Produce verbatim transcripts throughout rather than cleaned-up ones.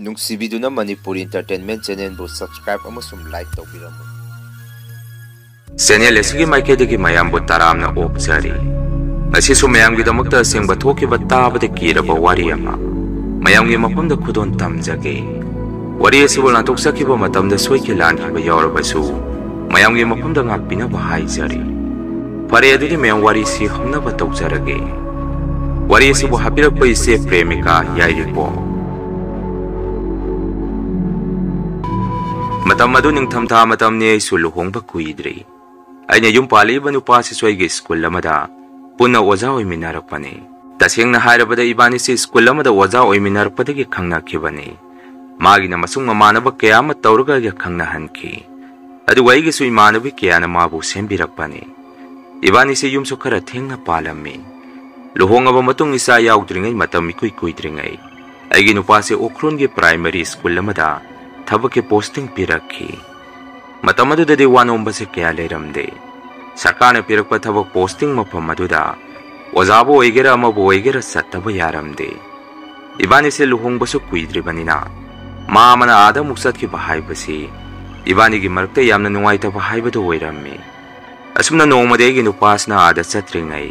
ꯅꯨꯡꯁꯤꯕꯤꯗꯨꯅ Manipur Entertainment Channelꯕꯨ subscribe ꯑꯃꯁꯨꯡ like ꯇꯧꯕꯤꯔꯝꯃꯨ꯫ Channel ꯑꯁꯤꯒꯤ ꯃꯥꯏꯀꯩꯗꯒꯤ ꯃꯌꯥꯝꯕꯨ ꯇꯔꯥꯝꯅ ꯑꯣꯛꯆꯔꯤ꯫ ꯉꯁꯤꯁꯨ ꯃꯌꯥꯝꯒꯤꯗꯃꯛꯇ ꯑꯁꯦꯡꯕ ꯊꯣꯛꯈꯤꯕ ꯇꯥꯕꯗ ꯀꯤꯔꯕ ꯋꯥꯔꯤ ꯑꯃ ꯃꯌꯥꯝꯒꯤ ꯃꯐꯝꯗ ꯈꯨꯗꯣꯜ ꯇꯝꯖꯒꯦ꯫ ꯋꯥꯔꯤ ꯑꯁꯤꯕꯨ ꯂꯥꯟꯊꯣꯛꯆꯈꯤꯕ ꯃꯇꯝꯗ ꯁꯣꯏꯈꯤ ꯂꯥꯟꯈꯤꯕ ꯌꯥꯎꯔꯕꯁꯨ, ꯃꯌꯥꯝꯒꯤ ꯃꯐꯝꯗ ꯉꯥꯛꯄꯤꯅꯕ ꯍꯥꯏꯖꯔꯤ꯫ ꯐꯔꯦ, ꯑꯗꯨꯗꯤ ꯃꯌꯥꯝ ꯋꯥꯔꯤꯁꯤ ꯍꯧꯅꯕ ꯇꯧꯖꯔꯒꯦ꯫ ꯋꯥꯔꯤ ꯑꯁꯤꯕꯨ ꯍꯥꯞꯄꯤꯔꯛꯄ ꯏꯆꯦ ꯄ꯭ꯔꯦꯃꯤꯀꯥ ꯌꯥꯏꯔꯤꯄꯣꯛ꯫ ꯃꯇꯝ ꯑꯗꯨ ꯅꯤꯡꯊꯝꯊꯥ ꯃꯇꯝꯅꯤ, ꯑꯩꯁꯨ ꯂꯨꯍꯣꯡꯕ ꯀꯨꯏꯗ꯭ꯔꯤ꯫ ꯑꯩꯅ ꯌꯨꯝ ꯄꯥꯜꯂꯤꯕ ꯅꯨꯄꯥꯁꯤꯁꯨ ꯑꯩꯒꯤ ꯁ꯭ꯀꯨꯜ ꯑꯃꯗ ꯄꯨꯟꯅ ꯑꯣꯖꯥ ꯑꯣꯏꯃꯤꯟꯅꯔꯛꯄꯅꯤ꯫ ꯇꯁꯦꯡꯅ ꯍꯥꯏꯔꯕꯗ ꯏꯕꯥꯅꯤꯁꯤ ꯁ꯭ꯀꯨꯜ ꯑꯃꯗ ꯑꯣꯖꯥ ꯑꯣꯏꯃꯤꯟꯅꯔꯛꯄꯗꯒꯤ ꯈꯪꯅꯈꯤꯕꯅꯤ꯫ ꯃꯥꯒꯤꯅ ꯃꯁꯨꯡ ꯃꯃꯥꯟꯅꯕ ꯀꯌꯥ ꯑꯃ ꯇꯧꯔꯒ ꯑꯩꯒ ꯈꯪꯅꯍꯟꯈꯤ꯫ ꯑꯗꯨꯒ ꯑꯩꯒꯤꯁꯨ ꯏꯃꯥꯟꯅꯕꯤ ꯀꯌꯥꯅ ꯃꯥꯕꯨ ꯁꯦꯝꯕꯤꯔꯛꯄꯅꯤ꯫ ꯏꯕꯥꯅꯤꯁꯤ ꯌꯨꯝꯁꯨ ꯈꯔ ꯊꯦꯡꯅ ꯄꯥꯜꯂꯝꯃꯤ꯫ ꯂꯨꯍꯣꯡꯉꯕ ꯃꯇꯨꯡ ꯏꯆꯥ ꯌꯥꯎꯗ꯭ꯔꯤꯉꯩ ꯃꯇꯝ ꯏꯀꯨꯏ ꯀꯨꯏꯗ꯭ꯔꯤꯉꯩ ꯑꯩꯒꯤ ꯅꯨꯄꯥꯁꯦ ꯎꯈ꯭ꯔꯨꯜꯒꯤ primary ꯁ꯭ꯀꯨꯜ ꯑꯃꯗ ꯊꯕꯛꯀꯤ posting ꯄꯤꯔꯛꯈꯤ꯫ ꯃꯇꯝ ꯑꯗꯨꯗꯗꯤ ꯋꯥ ꯅꯣꯝꯕꯁꯦ ꯀꯌꯥ ꯂꯩꯔꯝꯗꯦ꯫ ꯁꯔꯀꯥꯔꯅ ꯄꯤꯔꯛꯄ ꯊꯕꯛ posting ꯃꯐꯝ ꯑꯗꯨꯗ ꯑꯣꯖꯥꯕꯨ ꯑꯣꯏꯒꯦꯔꯥ ꯑꯃꯕꯨ ꯑꯣꯏꯒꯦꯔꯥ ꯆꯠꯇꯕ ꯌꯥꯔꯝꯗꯦ꯫ ꯏꯕꯥꯅꯤꯁꯦ ꯂꯨꯍꯣꯡꯕꯁꯨ ꯀꯨꯏꯗ꯭ꯔꯤꯕꯅꯤꯅ ꯃꯥ ꯑꯃꯅ ꯑꯥꯗ ꯑꯃꯨꯛ ꯆꯠꯈꯤꯕ ꯍꯥꯏꯕꯁꯤ ꯏꯕꯥꯅꯤꯒꯤ ꯃꯔꯛꯇ ꯌꯥꯝꯅ ꯅꯨꯡꯉꯥꯏꯇꯕ ꯍꯥꯏꯕꯗꯨ ꯑꯣꯏꯔꯝꯃꯤ꯫ ꯑꯁꯨꯝꯅ ꯅꯣꯡꯃꯗꯤ ꯑꯩꯒꯤ ꯅꯨꯄꯥꯁꯤꯅ ꯑꯥꯗ ꯆꯠꯇ꯭ꯔꯤꯉꯩ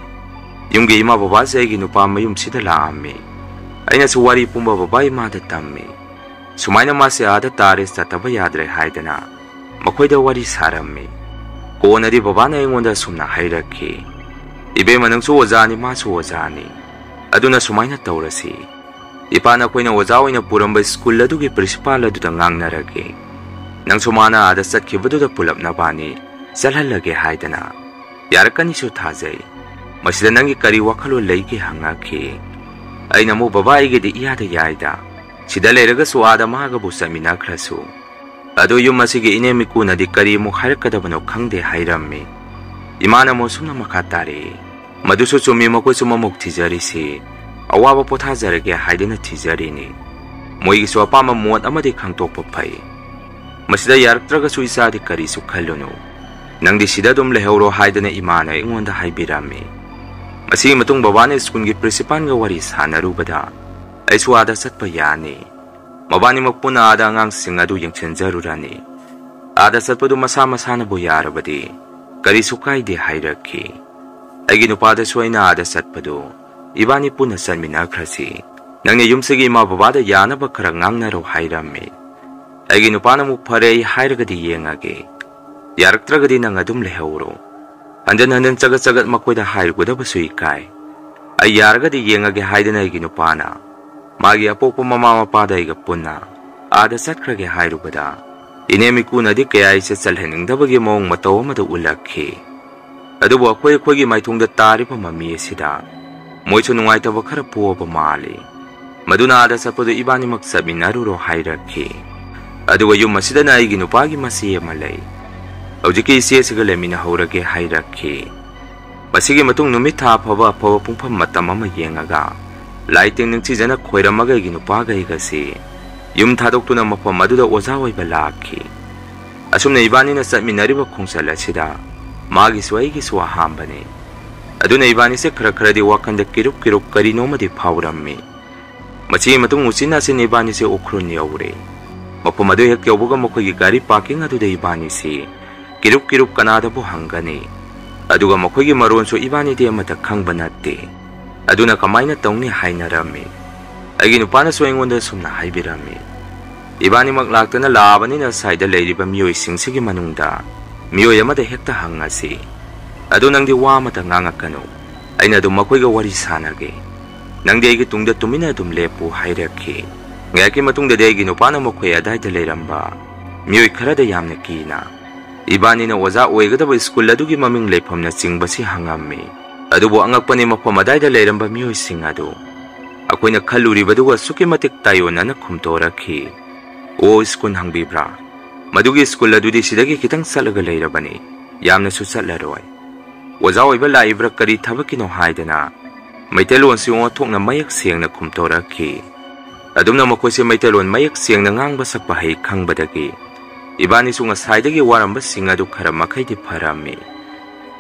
ꯌꯨꯝꯒꯤ ꯏꯃꯥ ꯕꯕꯥꯁꯦ ꯑꯩꯒꯤ ꯅꯨꯄꯥ ꯃꯌꯨꯝꯁꯤꯗ ꯂꯥꯛꯑꯝꯃꯤ꯫ ꯑꯩꯅꯁꯨ ꯋꯥꯔꯤ ꯄꯨꯝꯕ ꯕꯕꯥ ꯏꯃꯥꯗ ꯇꯝꯃꯤ꯫ ꯁꯨꯃꯥꯏꯅ ꯃꯥꯁꯦ ꯑꯥꯗ ꯇꯥꯔꯦ, ꯆꯠꯇꯕ ꯌꯥꯗ꯭ꯔꯦ ꯍꯥꯏꯗꯅ ꯃꯈꯣꯏꯗ ꯋꯥꯔꯤ ꯁꯥꯔꯝꯃꯤ꯫ ꯀꯣꯟꯅꯗꯤ ꯕꯕꯥꯅ ꯑꯩꯉꯣꯟꯗ ꯑꯁꯨꯝꯅ ꯍꯥꯏꯔꯛꯈꯤ, "ꯏꯕꯦꯝꯃ, ꯅꯪꯁꯨ ꯑꯣꯖꯥꯅꯤ, ꯃꯥꯁꯨ ꯑꯣꯖꯥꯅꯤ꯫ ꯑꯗꯨꯅ ꯁꯨꯃꯥꯏꯅ ꯇꯧꯔꯁꯤ, ꯏꯄꯥ ꯅꯈꯣꯏꯅ ꯑꯣꯖꯥ ꯑꯣꯏꯅ ꯄꯨꯔꯝꯕ ꯁ꯭ꯀꯨꯜ ꯑꯗꯨꯒꯤ principal ꯑꯗꯨꯗ ꯉꯥꯡꯅꯔꯒꯦ꯫ ꯅꯪꯁꯨ ꯃꯥꯅ ꯑꯥꯗ ꯆꯠꯈꯤꯕꯗꯨꯗ ꯄꯨꯂꯞ ꯅꯕꯥꯅꯤ ꯆꯠꯍꯜꯂꯒꯦ ꯍꯥꯏꯗꯅ꯫ ꯌꯥꯔꯛꯀꯅꯤꯁꯨ ꯊꯥꯖꯩ꯫ ꯃꯁꯤꯗ ꯅꯪꯒꯤ ꯀꯔꯤ ꯋꯥꯈꯜꯂꯣꯟ ꯂꯩꯒꯦ?" ꯍꯪꯉꯛꯈꯤ꯫ ꯑꯩꯅ ꯑꯃꯨꯛ, "ꯕꯕꯥ, ꯑꯩꯒꯤꯗꯤ ꯏꯌꯥꯗ ꯌꯥꯏꯗ꯫ ꯁꯤꯗ ꯂꯩꯔꯒꯁꯨ ꯑꯥꯗ ꯃꯥꯒꯕꯨ ꯆꯠꯃꯤꯟꯅꯈ꯭ꯔꯁꯨ꯫ ꯑꯗꯣ ꯌꯨꯝ ꯑꯁꯤꯒꯤ ꯏꯅꯦꯝ ꯏꯀꯨꯅꯗꯤ ꯀꯔꯤ ꯑꯃꯨꯛ ꯍꯥꯏꯔꯛꯀꯗꯕꯅꯣ ꯈꯪꯗꯦ" ꯍꯥꯏꯔꯝꯃꯤ꯫ ꯏꯃꯥꯅ ꯑꯃꯨꯛ ꯁꯨꯝꯅ ꯃꯈꯥ ꯇꯥꯔꯛꯏ, "ꯃꯗꯨꯁꯨ ꯆꯨꯝꯃꯤ, ꯃꯈꯣꯏꯁꯨ ꯃꯃꯨꯛ ꯊꯤꯖꯔꯤꯁꯤ ꯑꯋꯥꯕ ꯄꯣꯊꯥꯖꯔꯒꯦ ꯍꯥꯏꯗꯅ ꯊꯤꯖꯔꯤꯅꯤ꯫ ꯃꯣꯏꯒꯤꯁꯨ ꯑꯄꯥꯝꯕ ꯃꯣꯠ ꯑꯃꯗꯤ ꯈꯪꯗꯣꯛꯄ ꯐꯩ꯫ ꯃꯁꯤꯗ ꯌꯥꯔꯛꯇ꯭ꯔꯒꯁꯨ ꯏꯆꯥꯗꯤ ꯀꯔꯤꯁꯨ ꯈꯜꯂꯨꯅꯨ꯫ ꯅꯪꯗꯤ ꯁꯤꯗ ꯑꯗꯨꯝ ꯂꯩꯍꯧꯔꯣ" ꯍꯥꯏꯗꯅ ꯏꯃꯥꯅ ꯑꯩꯉꯣꯟꯗ ꯍꯥꯏꯕꯤꯔꯝꯃꯤ꯫ ꯃꯁꯤꯒꯤ ꯃꯇꯨꯡ ꯕꯕꯥꯅ ꯁ꯭ꯀꯨꯜꯒꯤ principalꯒ ꯋꯥꯔꯤ ꯁꯥꯟꯅꯔꯨꯕꯗ ꯑꯩꯁꯨ ꯑꯥꯗ ꯆꯠꯄ ꯌꯥꯅꯤ꯫ ꯃꯕꯥꯅꯤꯃꯛ ꯄꯨꯟꯅ ꯑꯥꯗ ꯑꯉꯥꯡꯁꯤꯡ ꯑꯗꯨ ꯌꯦꯡꯁꯤꯟꯖꯔꯨꯔꯅꯤ꯫ ꯑꯥꯗ ꯆꯠꯄꯗꯨ ꯃꯁꯥ ꯃꯁꯥꯅꯕꯨ ꯌꯥꯔꯕꯗꯤ ꯀꯔꯤꯁꯨ ꯀꯥꯏꯗꯦ ꯍꯥꯏꯔꯛꯈꯤ꯫ ꯑꯩꯒꯤ ꯅꯨꯄꯥꯗꯁꯨ ꯑꯩꯅ ꯑꯥꯗ ꯆꯠꯄꯗꯨ ꯏꯕꯥꯅꯤ ꯄꯨꯟꯅ ꯆꯠꯃꯤꯟꯅꯈ꯭ꯔꯁꯤ꯫ ꯅꯪꯅ ꯌꯨꯝꯁꯤꯒꯤ ꯏꯃꯥ ꯕꯕꯥꯗ ꯌꯥꯅꯕ ꯈꯔ ꯉꯥꯡꯅꯔꯣ ꯍꯥꯏꯔꯝꯃꯤ꯫ ꯑꯩꯒꯤ ꯅꯨꯄꯥꯅ ꯑꯃꯨꯛ ꯐꯔꯦ, ꯑꯩ ꯍꯥꯏꯔꯒꯗꯤ ꯌꯦꯡꯉꯒꯦ꯫ ꯌꯥꯔꯛꯇ꯭ꯔꯒꯗꯤ ꯅꯪ ꯑꯗꯨꯝ ꯂꯩꯍꯧꯔꯣ꯫ ꯍꯟꯖꯟ ꯍꯟꯖꯟ ꯆꯒꯠ ꯆꯒꯠ ꯃꯈꯣꯏꯗ ꯍꯥꯏꯔꯨꯒꯗꯕꯁꯨ ꯏꯀꯥꯏ꯫ ꯑꯩ ꯌꯥꯔꯒꯗꯤ ꯌꯦꯡꯉꯒꯦ ꯍꯥꯏꯗꯅ ꯑꯩꯒꯤ ꯅꯨꯄꯥꯅ ꯃꯥꯒꯤ ꯑꯄꯣꯛꯄ ꯃꯃꯥ ꯃꯄꯥꯗ ꯑꯩꯒ ꯄꯨꯟꯅ ꯑꯥꯗ ꯆꯠꯈ꯭ꯔꯒꯦ ꯍꯥꯏꯔꯨꯕꯗ, ꯏꯅꯦ ꯃꯤꯀꯨꯅꯗꯤ ꯀꯌꯥ ꯑꯩꯁꯦ ꯆꯠꯍꯟꯅꯤꯡꯗꯕꯒꯤ ꯃꯑꯣꯡ ꯃꯇꯧ ꯑꯃꯗ ꯎꯠꯂꯛꯈꯤ꯫ ꯑꯗꯨꯕꯨ ꯑꯩꯈꯣꯏ ꯑꯩꯈꯣꯏꯒꯤ ꯃꯥꯏꯊꯣꯡꯗ ꯇꯥꯔꯤꯕ ꯃꯃꯤ ꯑꯁꯤꯗ ꯃꯣꯏꯁꯨ ꯅꯨꯡꯉꯥꯏꯇꯕ ꯈꯔ ꯄꯣꯛꯑꯕ ꯃꯥꯜꯂꯤ꯫ ꯃꯗꯨꯅ ꯑꯥꯗ ꯆꯠꯄꯗꯨ ꯏꯕꯥꯅꯤꯃꯛ ꯆꯠꯃꯤꯟꯅꯔꯨꯔꯣ ꯍꯥꯏꯔꯛꯈꯤ꯫ ꯑꯗꯨꯒ ꯌꯨꯝ ꯑꯁꯤꯗꯅ ꯑꯩꯒꯤ ꯅꯨꯄꯥꯒꯤ ꯃꯆꯦ ꯑꯃ ꯂꯩ꯫ ꯍꯧꯖꯤꯛꯀꯤ ꯏꯆꯦꯁꯤꯒ ꯂꯩꯃꯤꯟꯅꯍꯧꯔꯒꯦ ꯍꯥꯏꯔꯛꯈꯤ꯫ ꯃꯁꯤꯒꯤ ꯃꯇꯨꯡ ꯅꯨꯃꯤꯠ ꯊꯥ ꯑꯐꯕ ꯑꯐꯕ ꯄꯨꯡꯐꯝ ꯃꯇꯝ ꯑꯃ ꯌꯦꯡꯉꯒ, ꯂꯥꯏ ꯇꯤꯟ ꯅꯤꯡꯊꯤꯖꯅ ꯈꯣꯏꯔꯝꯃꯒ ꯑꯩꯒꯤ ꯅꯨꯄꯥꯒ ꯑꯩꯒꯁꯤ ꯌꯨꯝ ꯊꯥꯗꯣꯛꯇꯨꯅ ꯃꯐꯝ ꯑꯗꯨꯗ ꯑꯣꯖꯥ ꯑꯣꯏꯕ ꯂꯥꯛꯈꯤ꯫ ꯑꯁꯨꯝꯅ ꯏꯕꯥꯅꯤꯅ ꯆꯠꯃꯤꯟꯅꯔꯤꯕ ꯈꯣꯡꯆꯠ ꯑꯁꯤꯗ ꯃꯥꯒꯤꯁꯨ ꯑꯩꯒꯤꯁꯨ ꯑꯍꯥꯟꯕꯅꯤ꯫ ꯑꯗꯨꯅ ꯏꯕꯥꯅꯤꯁꯦ ꯈꯔ ꯈꯔꯗꯤ ꯋꯥꯈꯜꯗ ꯀꯤꯔꯨꯞ ꯀꯤꯔꯨꯞ ꯀꯔꯤꯅꯣꯃꯗꯤ ꯐꯥꯎꯔꯝꯃꯤ꯫ ꯃꯁꯤꯒꯤ ꯃꯇꯨꯡ ꯎꯆꯤꯟ ꯅꯥꯆꯤꯟ ꯏꯕꯥꯅꯤꯁꯦ ꯎꯈ꯭ꯔꯨꯜ ꯌꯧꯔꯦ꯫ ꯃꯐꯝ ꯑꯗꯨ ꯍꯦꯛ ꯌꯧꯕꯒ ꯃꯈꯣꯏꯒꯤ ꯒꯥꯔꯤ ꯄꯥꯔꯀꯤꯡ ꯑꯗꯨꯗ ꯏꯕꯥꯅꯤꯁꯤ ꯀꯤꯔꯨꯞ ꯀꯤꯔꯨꯞ ꯀꯅꯥꯗꯕꯨ ꯍꯪꯒꯅꯤ? ꯑꯗꯨꯒ ꯃꯈꯣꯏꯒꯤ ꯃꯔꯣꯟꯁꯨ ꯏꯕꯥꯅꯤꯗꯤ ꯑꯃꯠꯇ ꯈꯪꯕ ꯅꯠꯇꯦ꯫ ꯑꯗꯨꯅ ꯀꯃꯥꯏꯅ ꯇꯧꯅꯤ ꯍꯥꯏꯅꯔꯝꯃꯤ꯫ ꯑꯩꯒꯤ ꯅꯨꯄꯥꯅꯁꯨ ꯑꯩꯉꯣꯟꯗ ꯁꯨꯝꯅ ꯍꯥꯏꯕꯤꯔꯝꯃꯤ, "ꯏꯕꯥꯅꯤꯃꯛ ꯂꯥꯛꯇꯅ ꯂꯥꯛꯑꯕꯅꯤꯅ ꯁ꯭ꯋꯥꯏꯗ ꯂꯩꯔꯤꯕ ꯃꯤꯑꯣꯏꯁꯤꯡꯁꯤꯒꯤ ꯃꯅꯨꯡꯗ ꯃꯤꯑꯣꯏ ꯑꯃꯗ ꯍꯦꯛꯇ ꯍꯪꯉꯁꯤ꯫ ꯑꯗꯨ ꯅꯪꯗꯤ ꯋꯥ ꯑꯃꯇ ꯉꯥꯡꯉꯛꯀꯅꯨ꯫ ꯑꯩꯅ ꯑꯗꯨꯝ ꯃꯈꯣꯏꯒ ꯋꯥꯔꯤ ꯁꯥꯟꯅꯒꯦ꯫ ꯅꯪꯗꯤ ꯑꯩꯒꯤ ꯇꯨꯡꯗ ꯇꯨꯃꯤꯟꯅ ꯑꯗꯨꯝ ꯂꯦꯞꯄꯨ" ꯍꯥꯏꯔꯛꯈꯤ꯫ ꯉꯥꯏꯍꯥꯛꯀꯤ ꯃꯇꯨꯡꯗꯗꯤ ꯑꯩꯒꯤ ꯅꯨꯄꯥꯅ ꯃꯈꯣꯏ ꯑꯗꯥꯏꯗ ꯂꯩꯔꯝꯕ ꯃꯤꯑꯣꯏ ꯈꯔꯗ ꯌꯥꯝꯅ ꯀꯤꯅ, "ꯏꯕꯥꯅꯤꯅ ꯑꯣꯖꯥ ꯑꯣꯏꯒꯗꯕ ꯁ꯭ꯀꯨꯜ ꯑꯗꯨꯒꯤ ꯃꯃꯤꯡ ꯂꯩꯐꯝꯅꯆꯤꯡꯕꯁꯤ ꯍꯪꯉꯝꯃꯤ꯫ ꯑꯗꯨꯕꯨ ꯑꯉꯛꯄꯅꯤ, ꯃꯐꯝ ꯑꯗꯥꯏꯗ ꯂꯩꯔꯝꯕ ꯃꯤꯑꯣꯏꯁꯤꯡ ꯑꯗꯨ ꯑꯩꯈꯣꯏꯅ ꯈꯜꯂꯨꯔꯤꯕꯗꯨꯒ ꯑꯁꯨꯛꯀꯤ ꯃꯇꯤꯛ ꯇꯥꯏꯑꯣꯟꯅꯅ ꯈꯨꯝꯇꯣꯔꯛꯈꯤ꯫ "ꯑꯣ, ꯁ꯭ꯀꯨꯜ ꯍꯪꯕꯤꯕ꯭ꯔꯥ? ꯃꯗꯨꯒꯤ ꯁ꯭ꯀꯨꯜ ꯑꯗꯨꯗꯤ ꯁꯤꯗꯒꯤ ꯈꯤꯇꯪ ꯆꯠꯂꯒ ꯂꯩꯔꯕꯅꯤ, ꯌꯥꯝꯅꯁꯨ ꯆꯠꯂꯔꯣꯏ꯫ ꯑꯣꯖꯥ ꯑꯣꯏꯕ ꯂꯥꯛꯏꯕ꯭ꯔꯥ, ꯀꯔꯤ ꯊꯕꯛꯀꯤꯅꯣ?" ꯍꯥꯏꯗꯅ ꯃꯩꯇꯩꯂꯣꯟꯁꯤ ꯑꯣꯟꯊꯣꯛꯅ ꯃꯌꯦꯛ ꯁꯦꯡꯅ ꯈꯨꯝꯇꯣꯔꯛꯈꯤ꯫ ꯑꯗꯨꯝꯅ ꯃꯈꯣꯏꯁꯦ ꯃꯩꯇꯩꯂꯣꯟ ꯃꯌꯦꯛ ꯁꯦꯡꯅ ꯉꯥꯡꯕ ꯁꯛꯄ ꯍꯩ ꯈꯪꯕꯗꯒꯤ ꯏꯕꯥꯅꯤꯁꯨ ꯉꯁꯥꯏꯗꯒꯤ ꯋꯥꯔꯝꯕꯁꯤꯡ ꯑꯗꯨ ꯈꯔ ꯃꯈꯩꯗꯤ ꯐꯔꯝꯃꯤ꯫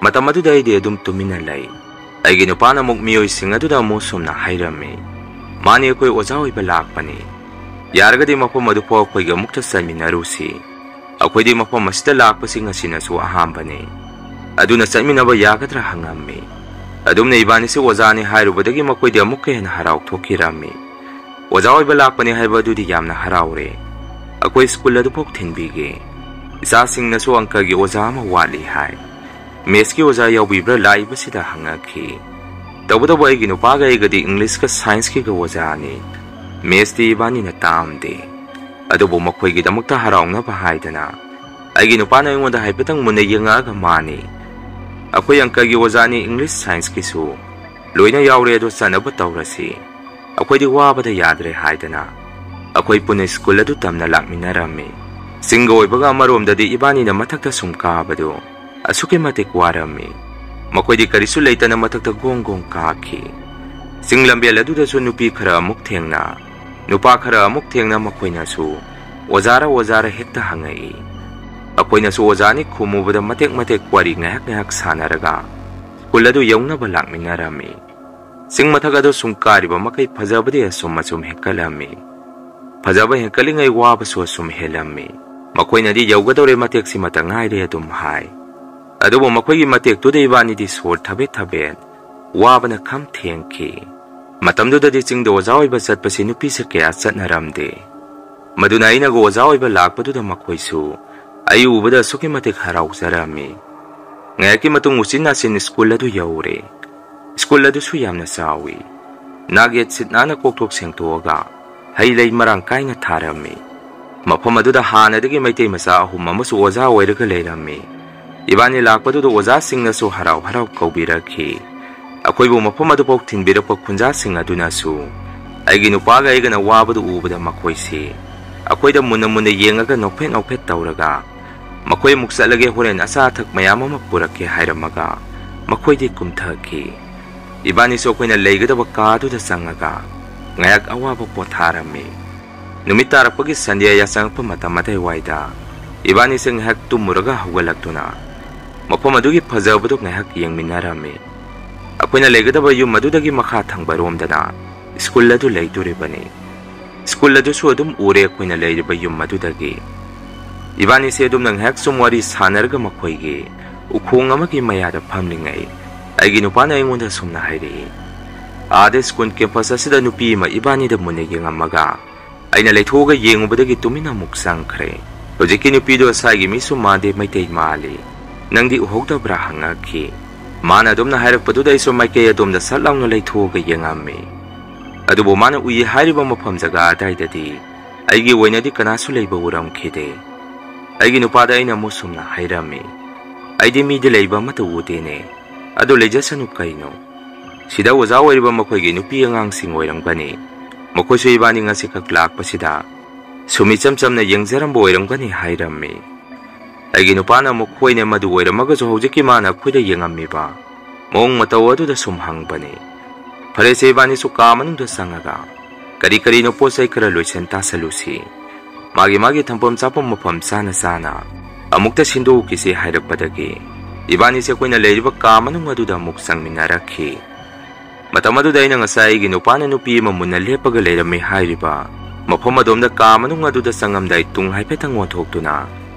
ꯃꯇꯝ ꯑꯗꯨꯗ ꯑꯩꯗꯤ ꯑꯗꯨꯝ ꯇꯨꯃꯤꯟꯅ ꯂꯩ꯫ ꯑꯩꯒꯤ ꯅꯨꯄꯥꯅ ꯑꯃꯨꯛ ꯃꯤꯑꯣꯏꯁꯤꯡ ꯑꯗꯨꯗ ꯑꯃꯨꯛ ꯁꯨꯝꯅ ꯍꯥꯏꯔꯝꯃꯤ, "ꯃꯥꯅꯤ, ꯑꯩꯈꯣꯏ ꯑꯣꯖꯥ ꯑꯣꯏꯕ ꯂꯥꯛꯄꯅꯤ꯫ "ꯌꯥꯔꯒꯗꯤ ꯃꯐꯝ ꯑꯗꯨ ꯐꯥꯎ ꯑꯩꯈꯣꯏꯒ ꯑꯃꯨꯛꯇ ꯆꯠꯃꯤꯟꯅꯔꯨꯁꯤ꯫ ꯑꯩꯈꯣꯏꯗꯤ ꯃꯐꯝ ꯑꯁꯤꯗ ꯂꯥꯛꯄꯁꯤ ꯉꯁꯤꯅꯁꯨ ꯑꯍꯥꯟꯕꯅꯤ꯫ ꯑꯗꯨꯅ ꯆꯠꯃꯤꯟꯅꯕ ꯌꯥꯒꯗ꯭ꯔꯥ?" ꯍꯪꯉꯝꯃꯤ꯫ ꯑꯗꯨꯝꯅ ꯏꯕꯥꯅꯤꯁꯤ ꯑꯣꯖꯥꯅꯤ ꯍꯥꯏꯔꯨꯕꯗꯒꯤ ꯃꯈꯣꯏꯗꯤ ꯑꯃꯨꯛꯀ ꯍꯦꯟꯅ ꯍꯔꯥꯎꯊꯣꯛꯈꯤꯔꯝꯃꯤ꯫ "ꯑꯣꯖꯥ ꯑꯣꯏꯕ ꯂꯥꯛꯄꯅꯤ ꯍꯥꯏꯕ ꯑꯗꯨꯗꯤ ꯌꯥꯝꯅ ꯍꯔꯥꯎꯔꯦ꯫ ꯑꯩꯈꯣꯏ ꯁ꯭ꯀꯨꯜ ꯑꯗꯨꯐꯥꯎ ꯊꯤꯟꯕꯤꯒꯦ꯫ ꯏꯆꯥꯁꯤꯡꯅꯁꯨ ꯑꯪꯀꯒꯤ ꯑꯣꯖꯥ ꯑꯃ ꯋꯥꯠꯂꯤ ꯍꯥꯏ꯫ ꯃꯦꯠꯁꯀꯤ ꯑꯣꯖꯥ ꯌꯥꯎꯕꯤꯕ꯭ꯔꯥ ꯂꯥꯛꯏꯕꯁꯤꯗ?" ꯍꯪꯉꯛꯈꯤ꯫ ꯇꯧꯕꯇꯕꯨ ꯑꯩꯒꯤ ꯅꯨꯄꯥꯒ ꯑꯩꯒꯗꯤ ꯏꯪꯂꯤꯁꯀ ꯁꯥꯏꯟꯁꯀꯤꯒ ꯑꯣꯖꯥꯅꯤ꯫ ꯃꯦꯠꯁꯇꯤ ꯏꯕꯥꯅꯤꯅ ꯇꯥꯛꯑꯝꯗꯦ꯫ ꯑꯗꯨꯕꯨ ꯃꯈꯣꯏꯒꯤꯗꯃꯛꯇ ꯍꯔꯥꯎꯅꯕ ꯍꯥꯏꯗꯅ ꯑꯩꯒꯤ ꯅꯨꯄꯥꯅ ꯑꯩꯉꯣꯟꯗ ꯍꯥꯏꯐꯦꯠꯇꯪ ꯃꯨꯟꯅ ꯌꯦꯡꯉꯛꯑꯒ ꯃꯥꯅꯤ, "ꯑꯩꯈꯣꯏ ꯑꯪꯀꯒꯤ ꯑꯣꯖꯥꯅꯤ, ꯏꯪꯂꯤꯁ ꯁꯥꯏꯟꯁꯀꯤꯁꯨ꯫ ꯂꯣꯏꯅ ꯌꯥꯎꯔꯦ, ꯑꯗꯣ ꯆꯠꯅꯕ ꯇꯧꯔꯁꯤ꯫ ꯑꯩꯈꯣꯏꯗꯤ ꯋꯥꯕꯗ ꯌꯥꯗ꯭ꯔꯦ" ꯍꯥꯏꯗꯅ ꯑꯩꯈꯣꯏ ꯄꯨꯟꯅ ꯁ꯭ꯀꯨꯜ ꯑꯗꯨ ꯇꯝꯅ ꯂꯥꯛꯃꯤꯟꯅꯔꯝꯃꯤ꯫ ꯆꯤꯡꯒ ꯑꯣꯏꯕꯒ ꯑꯃꯔꯣꯝꯗꯗꯤ ꯏꯕꯥꯅꯤꯅ ꯃꯊꯛꯇ ꯁꯨꯝ ꯀꯥꯕꯗꯨ ꯑꯁꯨꯛꯀꯤ ꯃꯇꯤꯛ ꯋꯥꯔꯝꯃꯤ꯫ ꯃꯈꯣꯏꯗꯤ ꯀꯔꯤꯁꯨ ꯂꯩꯇꯅ ꯃꯊꯛꯇ ꯒꯣꯡ ꯒꯣꯡ ꯀꯥꯈꯤ꯫ ꯆꯤꯡ ꯂꯝꯕꯦꯜ ꯑꯗꯨꯗꯁꯨ ꯅꯨꯄꯤ ꯈꯔ ꯑꯃꯨꯛ ꯊꯦꯡꯅ, ꯅꯨꯄꯥ ꯈꯔ ꯑꯃꯨꯛ ꯊꯦꯡꯅ, ꯃꯈꯣꯏꯅꯁꯨ "ꯑꯣꯖꯥꯔ, ꯑꯣꯖꯥꯔ?" ꯍꯦꯛꯇ ꯍꯪꯉꯛꯏ꯫ ꯑꯩꯈꯣꯏꯅꯁꯨ "ꯑꯣꯖꯥꯅꯤ" ꯈꯨꯝꯃꯨꯕꯗ ꯃꯇꯦꯛ ꯃꯇꯦꯛ ꯋꯥꯔꯤ ꯉꯥꯏꯍꯥꯛ ꯉꯥꯏꯍꯥꯛ ꯁꯥꯟꯅꯔꯒ ꯁ꯭ꯀꯨꯜ ꯑꯗꯨ ꯌꯧꯅꯕ ꯂꯥꯛꯃꯤꯟꯅꯔꯝꯃꯤ꯫ ꯆꯤꯡ ꯃꯊꯛ ꯑꯗꯨ ꯁꯨꯝ ꯀꯥꯔꯤꯕ ꯃꯈꯩ ꯐꯖꯕꯗꯤ ꯑꯁꯨꯝ ꯑꯁꯨꯝ ꯍꯦꯟꯀꯠꯂꯝꯃꯤ꯫ ꯐꯖꯕ ꯍꯦꯟꯀꯠꯂꯤꯉꯩ ꯋꯥꯕꯁꯨ ꯑꯁꯨꯝ ꯍꯦꯜꯂꯝꯃꯤ꯫ ꯃꯈꯣꯏꯅꯗꯤ "ꯌꯧꯒꯗꯧꯔꯦ, ꯃꯇꯦꯛꯁꯤꯃꯇ ꯉꯥꯏꯔꯦ" ꯑꯗꯨꯝ ꯍꯥꯏ꯫ ꯑꯗꯨꯕꯨ ꯃꯈꯣꯏꯒꯤ ꯃꯇꯦꯛꯇꯨꯗ ꯏꯕꯥꯅꯤꯗꯤ ꯁꯣꯔ ꯊꯕꯦꯠ ꯊꯕꯦꯠ, ꯋꯥꯕꯅ ꯈꯝ ꯊꯦꯡꯈꯤ꯫ ꯃꯇꯝꯗꯨꯗꯗꯤ ꯆꯤꯡꯗ ꯑꯣꯖꯥ ꯑꯣꯏꯕ ꯆꯠꯄꯁꯤ ꯅꯨꯄꯤꯁꯦ ꯀꯌꯥ ꯆꯠꯅꯔꯝꯗꯦ꯫ ꯃꯗꯨꯅ ꯑꯩꯅꯒ ꯑꯣꯖꯥ ꯑꯣꯏꯕ ꯂꯥꯛꯄꯗꯨꯗ ꯃꯈꯣꯏꯁꯨ ꯑꯩ ꯎꯕꯗ ꯑꯁꯨꯛꯀꯤ ꯃꯇꯤꯛ ꯍꯔꯥꯎꯖꯔꯝꯃꯤ꯫ ꯉꯥꯏꯍꯥꯛꯀꯤ ꯃꯇꯨꯡ ꯎꯆꯤꯟ ꯅꯥꯆꯤꯟ ꯁ꯭ꯀꯨꯜ ꯑꯗꯨ ꯌꯧꯔꯦ꯫ ꯁ꯭ꯀꯨꯜ ꯑꯗꯨꯁꯨ ꯌꯥꯝꯅ ꯆꯥꯎꯏ꯫ ꯅꯥꯛ ꯌꯦꯠ ꯁꯤꯠ ꯅꯥꯟꯅ ꯀꯣꯛꯊꯣꯛ ꯁꯦꯡꯇꯣꯛꯑꯒ ꯍꯩ ꯂꯩ ꯃꯔꯥꯡ ꯀꯥꯏꯅ ꯊꯥꯔꯝꯃꯤ꯫ ꯃꯐꯝ ꯑꯗꯨꯗ ꯍꯥꯟꯅꯗꯒꯤ ꯃꯩꯇꯩ ꯃꯆꯥ ꯑꯍꯨꯝ ꯑꯃꯁꯨ ꯑꯣꯖꯥ ꯑꯣꯏꯔꯒ ꯂꯩꯔꯝꯃꯤ꯫ ꯏꯕꯥꯅꯤ ꯂꯥꯛꯄꯗꯨꯗ ꯑꯣꯖꯥꯁꯤꯡꯅꯁꯨ ꯍꯔꯥꯎ ꯍꯔꯥꯎ ꯀꯧꯕꯤꯔꯛꯈꯤ꯫ ꯑꯩꯈꯣꯏꯕꯨ ꯃꯐꯝ ꯑꯗꯨꯐꯥꯎ ꯊꯤꯟꯕꯤꯔꯛꯄ ꯈꯨꯟꯖꯥꯁꯤꯡ ꯑꯗꯨꯅꯁꯨ ꯑꯩꯒꯤ ꯅꯨꯄꯥꯒ ꯑꯩꯒꯅ ꯋꯥꯕꯗꯨ ꯎꯕꯗ ꯃꯈꯣꯏꯁꯤ ꯑꯩꯈꯣꯏꯗ ꯃꯨꯟꯅ ꯃꯨꯟꯅ ꯌꯦꯡꯉꯒ ꯅꯣꯛꯐꯦꯠ ꯅꯣꯛꯐꯦꯠ ꯇꯧꯔꯒ, "ꯃꯈꯣꯏ ꯑꯃꯨꯛ ꯆꯠꯂꯒꯦ, ꯍꯣꯔꯦꯟ ꯑꯆꯥ ꯑꯊꯛ ꯃꯌꯥꯝ ꯑꯃ ꯄꯨꯔꯛꯀꯦ" ꯍꯥꯏꯔꯝꯃꯒ ꯃꯈꯣꯏꯗꯤ ꯀꯨꯝꯊꯈꯤ꯫ ꯏꯕꯥꯅꯤꯁꯨ ꯑꯩꯈꯣꯏꯅ ꯂꯩꯒꯗꯕ ꯀꯥꯗꯨꯗ ꯆꯪꯉꯒ ꯉꯥꯏꯍꯥꯛ ꯑꯋꯥꯕ ꯄꯣꯊꯥꯔꯝꯃꯤ꯫ ꯅꯨꯃꯤꯠ ꯇꯥꯔꯛꯄꯒꯤ ꯁꯟꯙ꯭ꯌꯥ ꯌꯥꯆꯪꯉꯛꯄ ꯃꯇꯝ ꯑꯗꯨꯋꯥꯏꯗ ꯏꯕꯥꯅꯤꯁꯦ ꯉꯥꯏꯍꯥꯛ ꯇꯨꯝꯃꯨꯔꯒ ꯍꯧꯒꯠꯂꯛꯇꯨꯅ ꯃꯐꯝ ꯑꯗꯨꯒꯤ ꯐꯖꯕꯗꯨ ꯉꯥꯏꯍꯥꯛ ꯌꯦꯡꯃꯤꯟꯅꯔꯝꯃꯤ꯫ ꯑꯩꯈꯣꯏꯅ ꯂꯩꯒꯗꯕ ꯌꯨꯝ ꯑꯗꯨꯗꯒꯤ ꯃꯈꯥ ꯊꯪꯕꯔꯣꯝꯗꯅ ꯁ꯭ꯀꯨꯜ ꯑꯗꯨ ꯂꯩꯗꯣꯔꯤꯕꯅꯤ꯫ ꯁ꯭ꯀꯨꯜ ꯑꯗꯨꯁꯨ ꯑꯗꯨꯝ ꯎꯔꯦ ꯑꯩꯈꯣꯏꯅ ꯂꯩꯔꯤꯕ ꯌꯨꯝ ꯑꯗꯨꯗꯒꯤ꯫ ꯏꯕꯥꯅꯤꯁꯦ ꯑꯗꯨꯝꯅ ꯉꯥꯏꯍꯥꯛ ꯁꯨꯝ ꯋꯥꯔꯤ ꯁꯥꯟꯅꯔꯒ ꯃꯈꯣꯏꯒꯤ ꯎꯈꯣꯡ ꯑꯃꯒꯤ ꯃꯌꯥꯗ ꯐꯝꯂꯤꯉꯩ, ꯑꯩꯒꯤ ꯅꯨꯄꯥꯅ ꯑꯩꯉꯣꯟꯗ ꯁꯨꯝꯅ ꯍꯥꯏꯔꯛꯏ, "ꯑꯥꯗ ꯁ꯭ꯀꯨꯜ ꯀꯦꯝꯄꯁ ꯑꯁꯤꯗ ꯅꯨꯄꯤ ꯑꯃ ꯏꯕꯥꯅꯤꯗ ꯃꯨꯟꯅ ꯌꯦꯡꯉꯝꯃꯒ ꯑꯩꯅ ꯂꯩꯊꯣꯛꯑꯒ ꯌꯦꯡꯉꯨꯕꯗꯒꯤ ꯇꯨꯃꯤꯟꯅ ꯑꯃꯨꯛ ꯆꯪꯈ꯭ꯔꯦ꯫ ꯍꯧꯖꯤꯛꯀꯤ ꯅꯨꯄꯤꯗꯣ ꯁ꯭ꯋꯥꯏꯒꯤ ꯃꯤꯁꯨ ꯃꯥꯟꯗꯦ, ꯃꯩꯇꯩ ꯃꯥꯜꯂꯤ꯫ ꯅꯪꯗꯤ ꯎꯍꯧꯗꯕ꯭ꯔꯥ?" ꯍꯪꯉꯛꯈꯤ꯫ ꯃꯥꯅ ꯑꯗꯨꯝꯅ ꯍꯥꯏꯔꯛꯄꯗꯨꯗ ꯑꯩꯁꯨ ꯃꯥꯏꯀꯩ ꯑꯗꯣꯝꯗ ꯁꯠ ꯂꯥꯎꯅ ꯂꯩꯊꯣꯛꯑꯒ ꯌꯦꯡꯉꯝꯃꯤ꯫ ꯑꯗꯨꯕꯨ ꯃꯥꯅ ꯎꯏ ꯍꯥꯏꯔꯤꯕ ꯃꯐꯝ ꯖꯒꯥ ꯑꯗꯥꯏꯗꯗꯤ ꯑꯩꯒꯤ ꯑꯣꯏꯅꯗꯤ ꯀꯅꯥꯁꯨ ꯂꯩꯕ ꯎꯔꯝꯈꯤꯗꯦ꯫ ꯑꯩꯒꯤ ꯅꯨꯄꯥꯗ ꯑꯩꯅ ꯑꯃꯨꯛ ꯁꯨꯝꯅ ꯍꯥꯏꯔꯝꯃꯤ, "ꯑꯩꯗꯤ ꯃꯤꯗꯤ ꯂꯩꯕ ꯑꯃꯠꯇ ꯎꯗꯦꯅꯦ꯫ ꯑꯗꯨ ꯂꯩꯖꯁꯅꯨ ꯀꯩꯅꯣ? ꯁꯤꯗ ꯑꯣꯖꯥ ꯑꯣꯏꯔꯤꯕ ꯃꯈꯣꯏꯒꯤ ꯅꯨꯄꯤ ꯑꯉꯥꯡꯁꯤꯡ ꯑꯣꯏꯔꯝꯒꯅꯤ꯫ ꯃꯈꯣꯏꯁꯨ ꯏꯕꯥꯅꯤ ꯉꯁꯤꯈꯛ ꯂꯥꯛꯄꯁꯤꯗ ꯁꯨꯝ ꯏꯆꯝ ꯆꯝꯅ ꯌꯦꯡꯖꯔꯝꯕ ꯑꯣꯏꯔꯝꯒꯅꯤ" ꯍꯥꯏꯔꯝꯃꯤ꯫ ꯑꯩꯒꯤ ꯅꯨꯄꯥꯅ ꯑꯃꯨꯛ, "ꯍꯣꯏꯅꯦ, ꯃꯗꯨ ꯑꯣꯏꯔꯝꯃꯒꯁꯨ ꯍꯧꯖꯤꯛꯀꯤ ꯃꯥꯅ ꯑꯩꯈꯣꯏꯗ ꯌꯦꯡꯉꯝꯃꯤꯕ ꯃꯑꯣꯡ ꯃꯇꯧ ꯑꯗꯨꯗ ꯁꯨꯝ ꯍꯪꯕꯅꯤ"꯫ ꯐꯔꯦꯁꯦ, ꯏꯕꯥꯅꯤꯁꯨ ꯀꯥ ꯃꯅꯨꯡꯗ ꯆꯪꯉꯒ ꯀꯔꯤ ꯀꯔꯤꯅꯣ ꯄꯣꯠ ꯆꯩ ꯈꯔ ꯂꯣꯏꯁꯟ ꯇꯥꯁꯜꯂꯨꯁꯤ꯫ ꯃꯥꯒꯤ ꯃꯥꯒꯤ ꯊꯝꯐꯝ ꯆꯥꯐꯝ ꯃꯐꯝ ꯆꯥꯅ ꯆꯥꯅ ꯑꯃꯨꯛꯇ ꯁꯤꯟꯗꯣꯛꯎꯈꯤꯁꯤ ꯍꯥꯏꯔꯛꯄꯗꯒꯤ ꯏꯕꯥꯅꯤꯁꯦ ꯑꯩꯈꯣꯏꯅ ꯂꯩꯔꯤꯕ ꯀꯥ ꯃꯅꯨꯡ ꯑꯗꯨꯗ ꯑꯃꯨꯛ ꯆꯪꯃꯤꯟꯅꯔꯛꯈꯤ꯫ ꯃꯇꯝ ꯑꯗꯨꯗ ꯑꯩꯅ ꯉꯁꯥꯏ ꯑꯩꯒꯤ ꯅꯨꯄꯥꯅ ꯅꯨꯄꯤ ꯑꯃ ꯃꯨꯟꯅ ꯂꯦꯞꯄꯒ ꯂꯩꯔꯝꯃꯤ ꯍꯥꯏꯔꯤꯕ ꯃꯐꯝ ꯑꯗꯣꯝꯗ ꯀꯥ ꯃꯅꯨꯡ ꯑꯗꯨꯗ ꯆꯪꯉꯝꯗꯥꯏ ꯇꯨꯡ ꯍꯥꯏꯐꯦꯠꯇꯪ ꯑꯣꯟꯊꯣꯛꯇꯨꯅ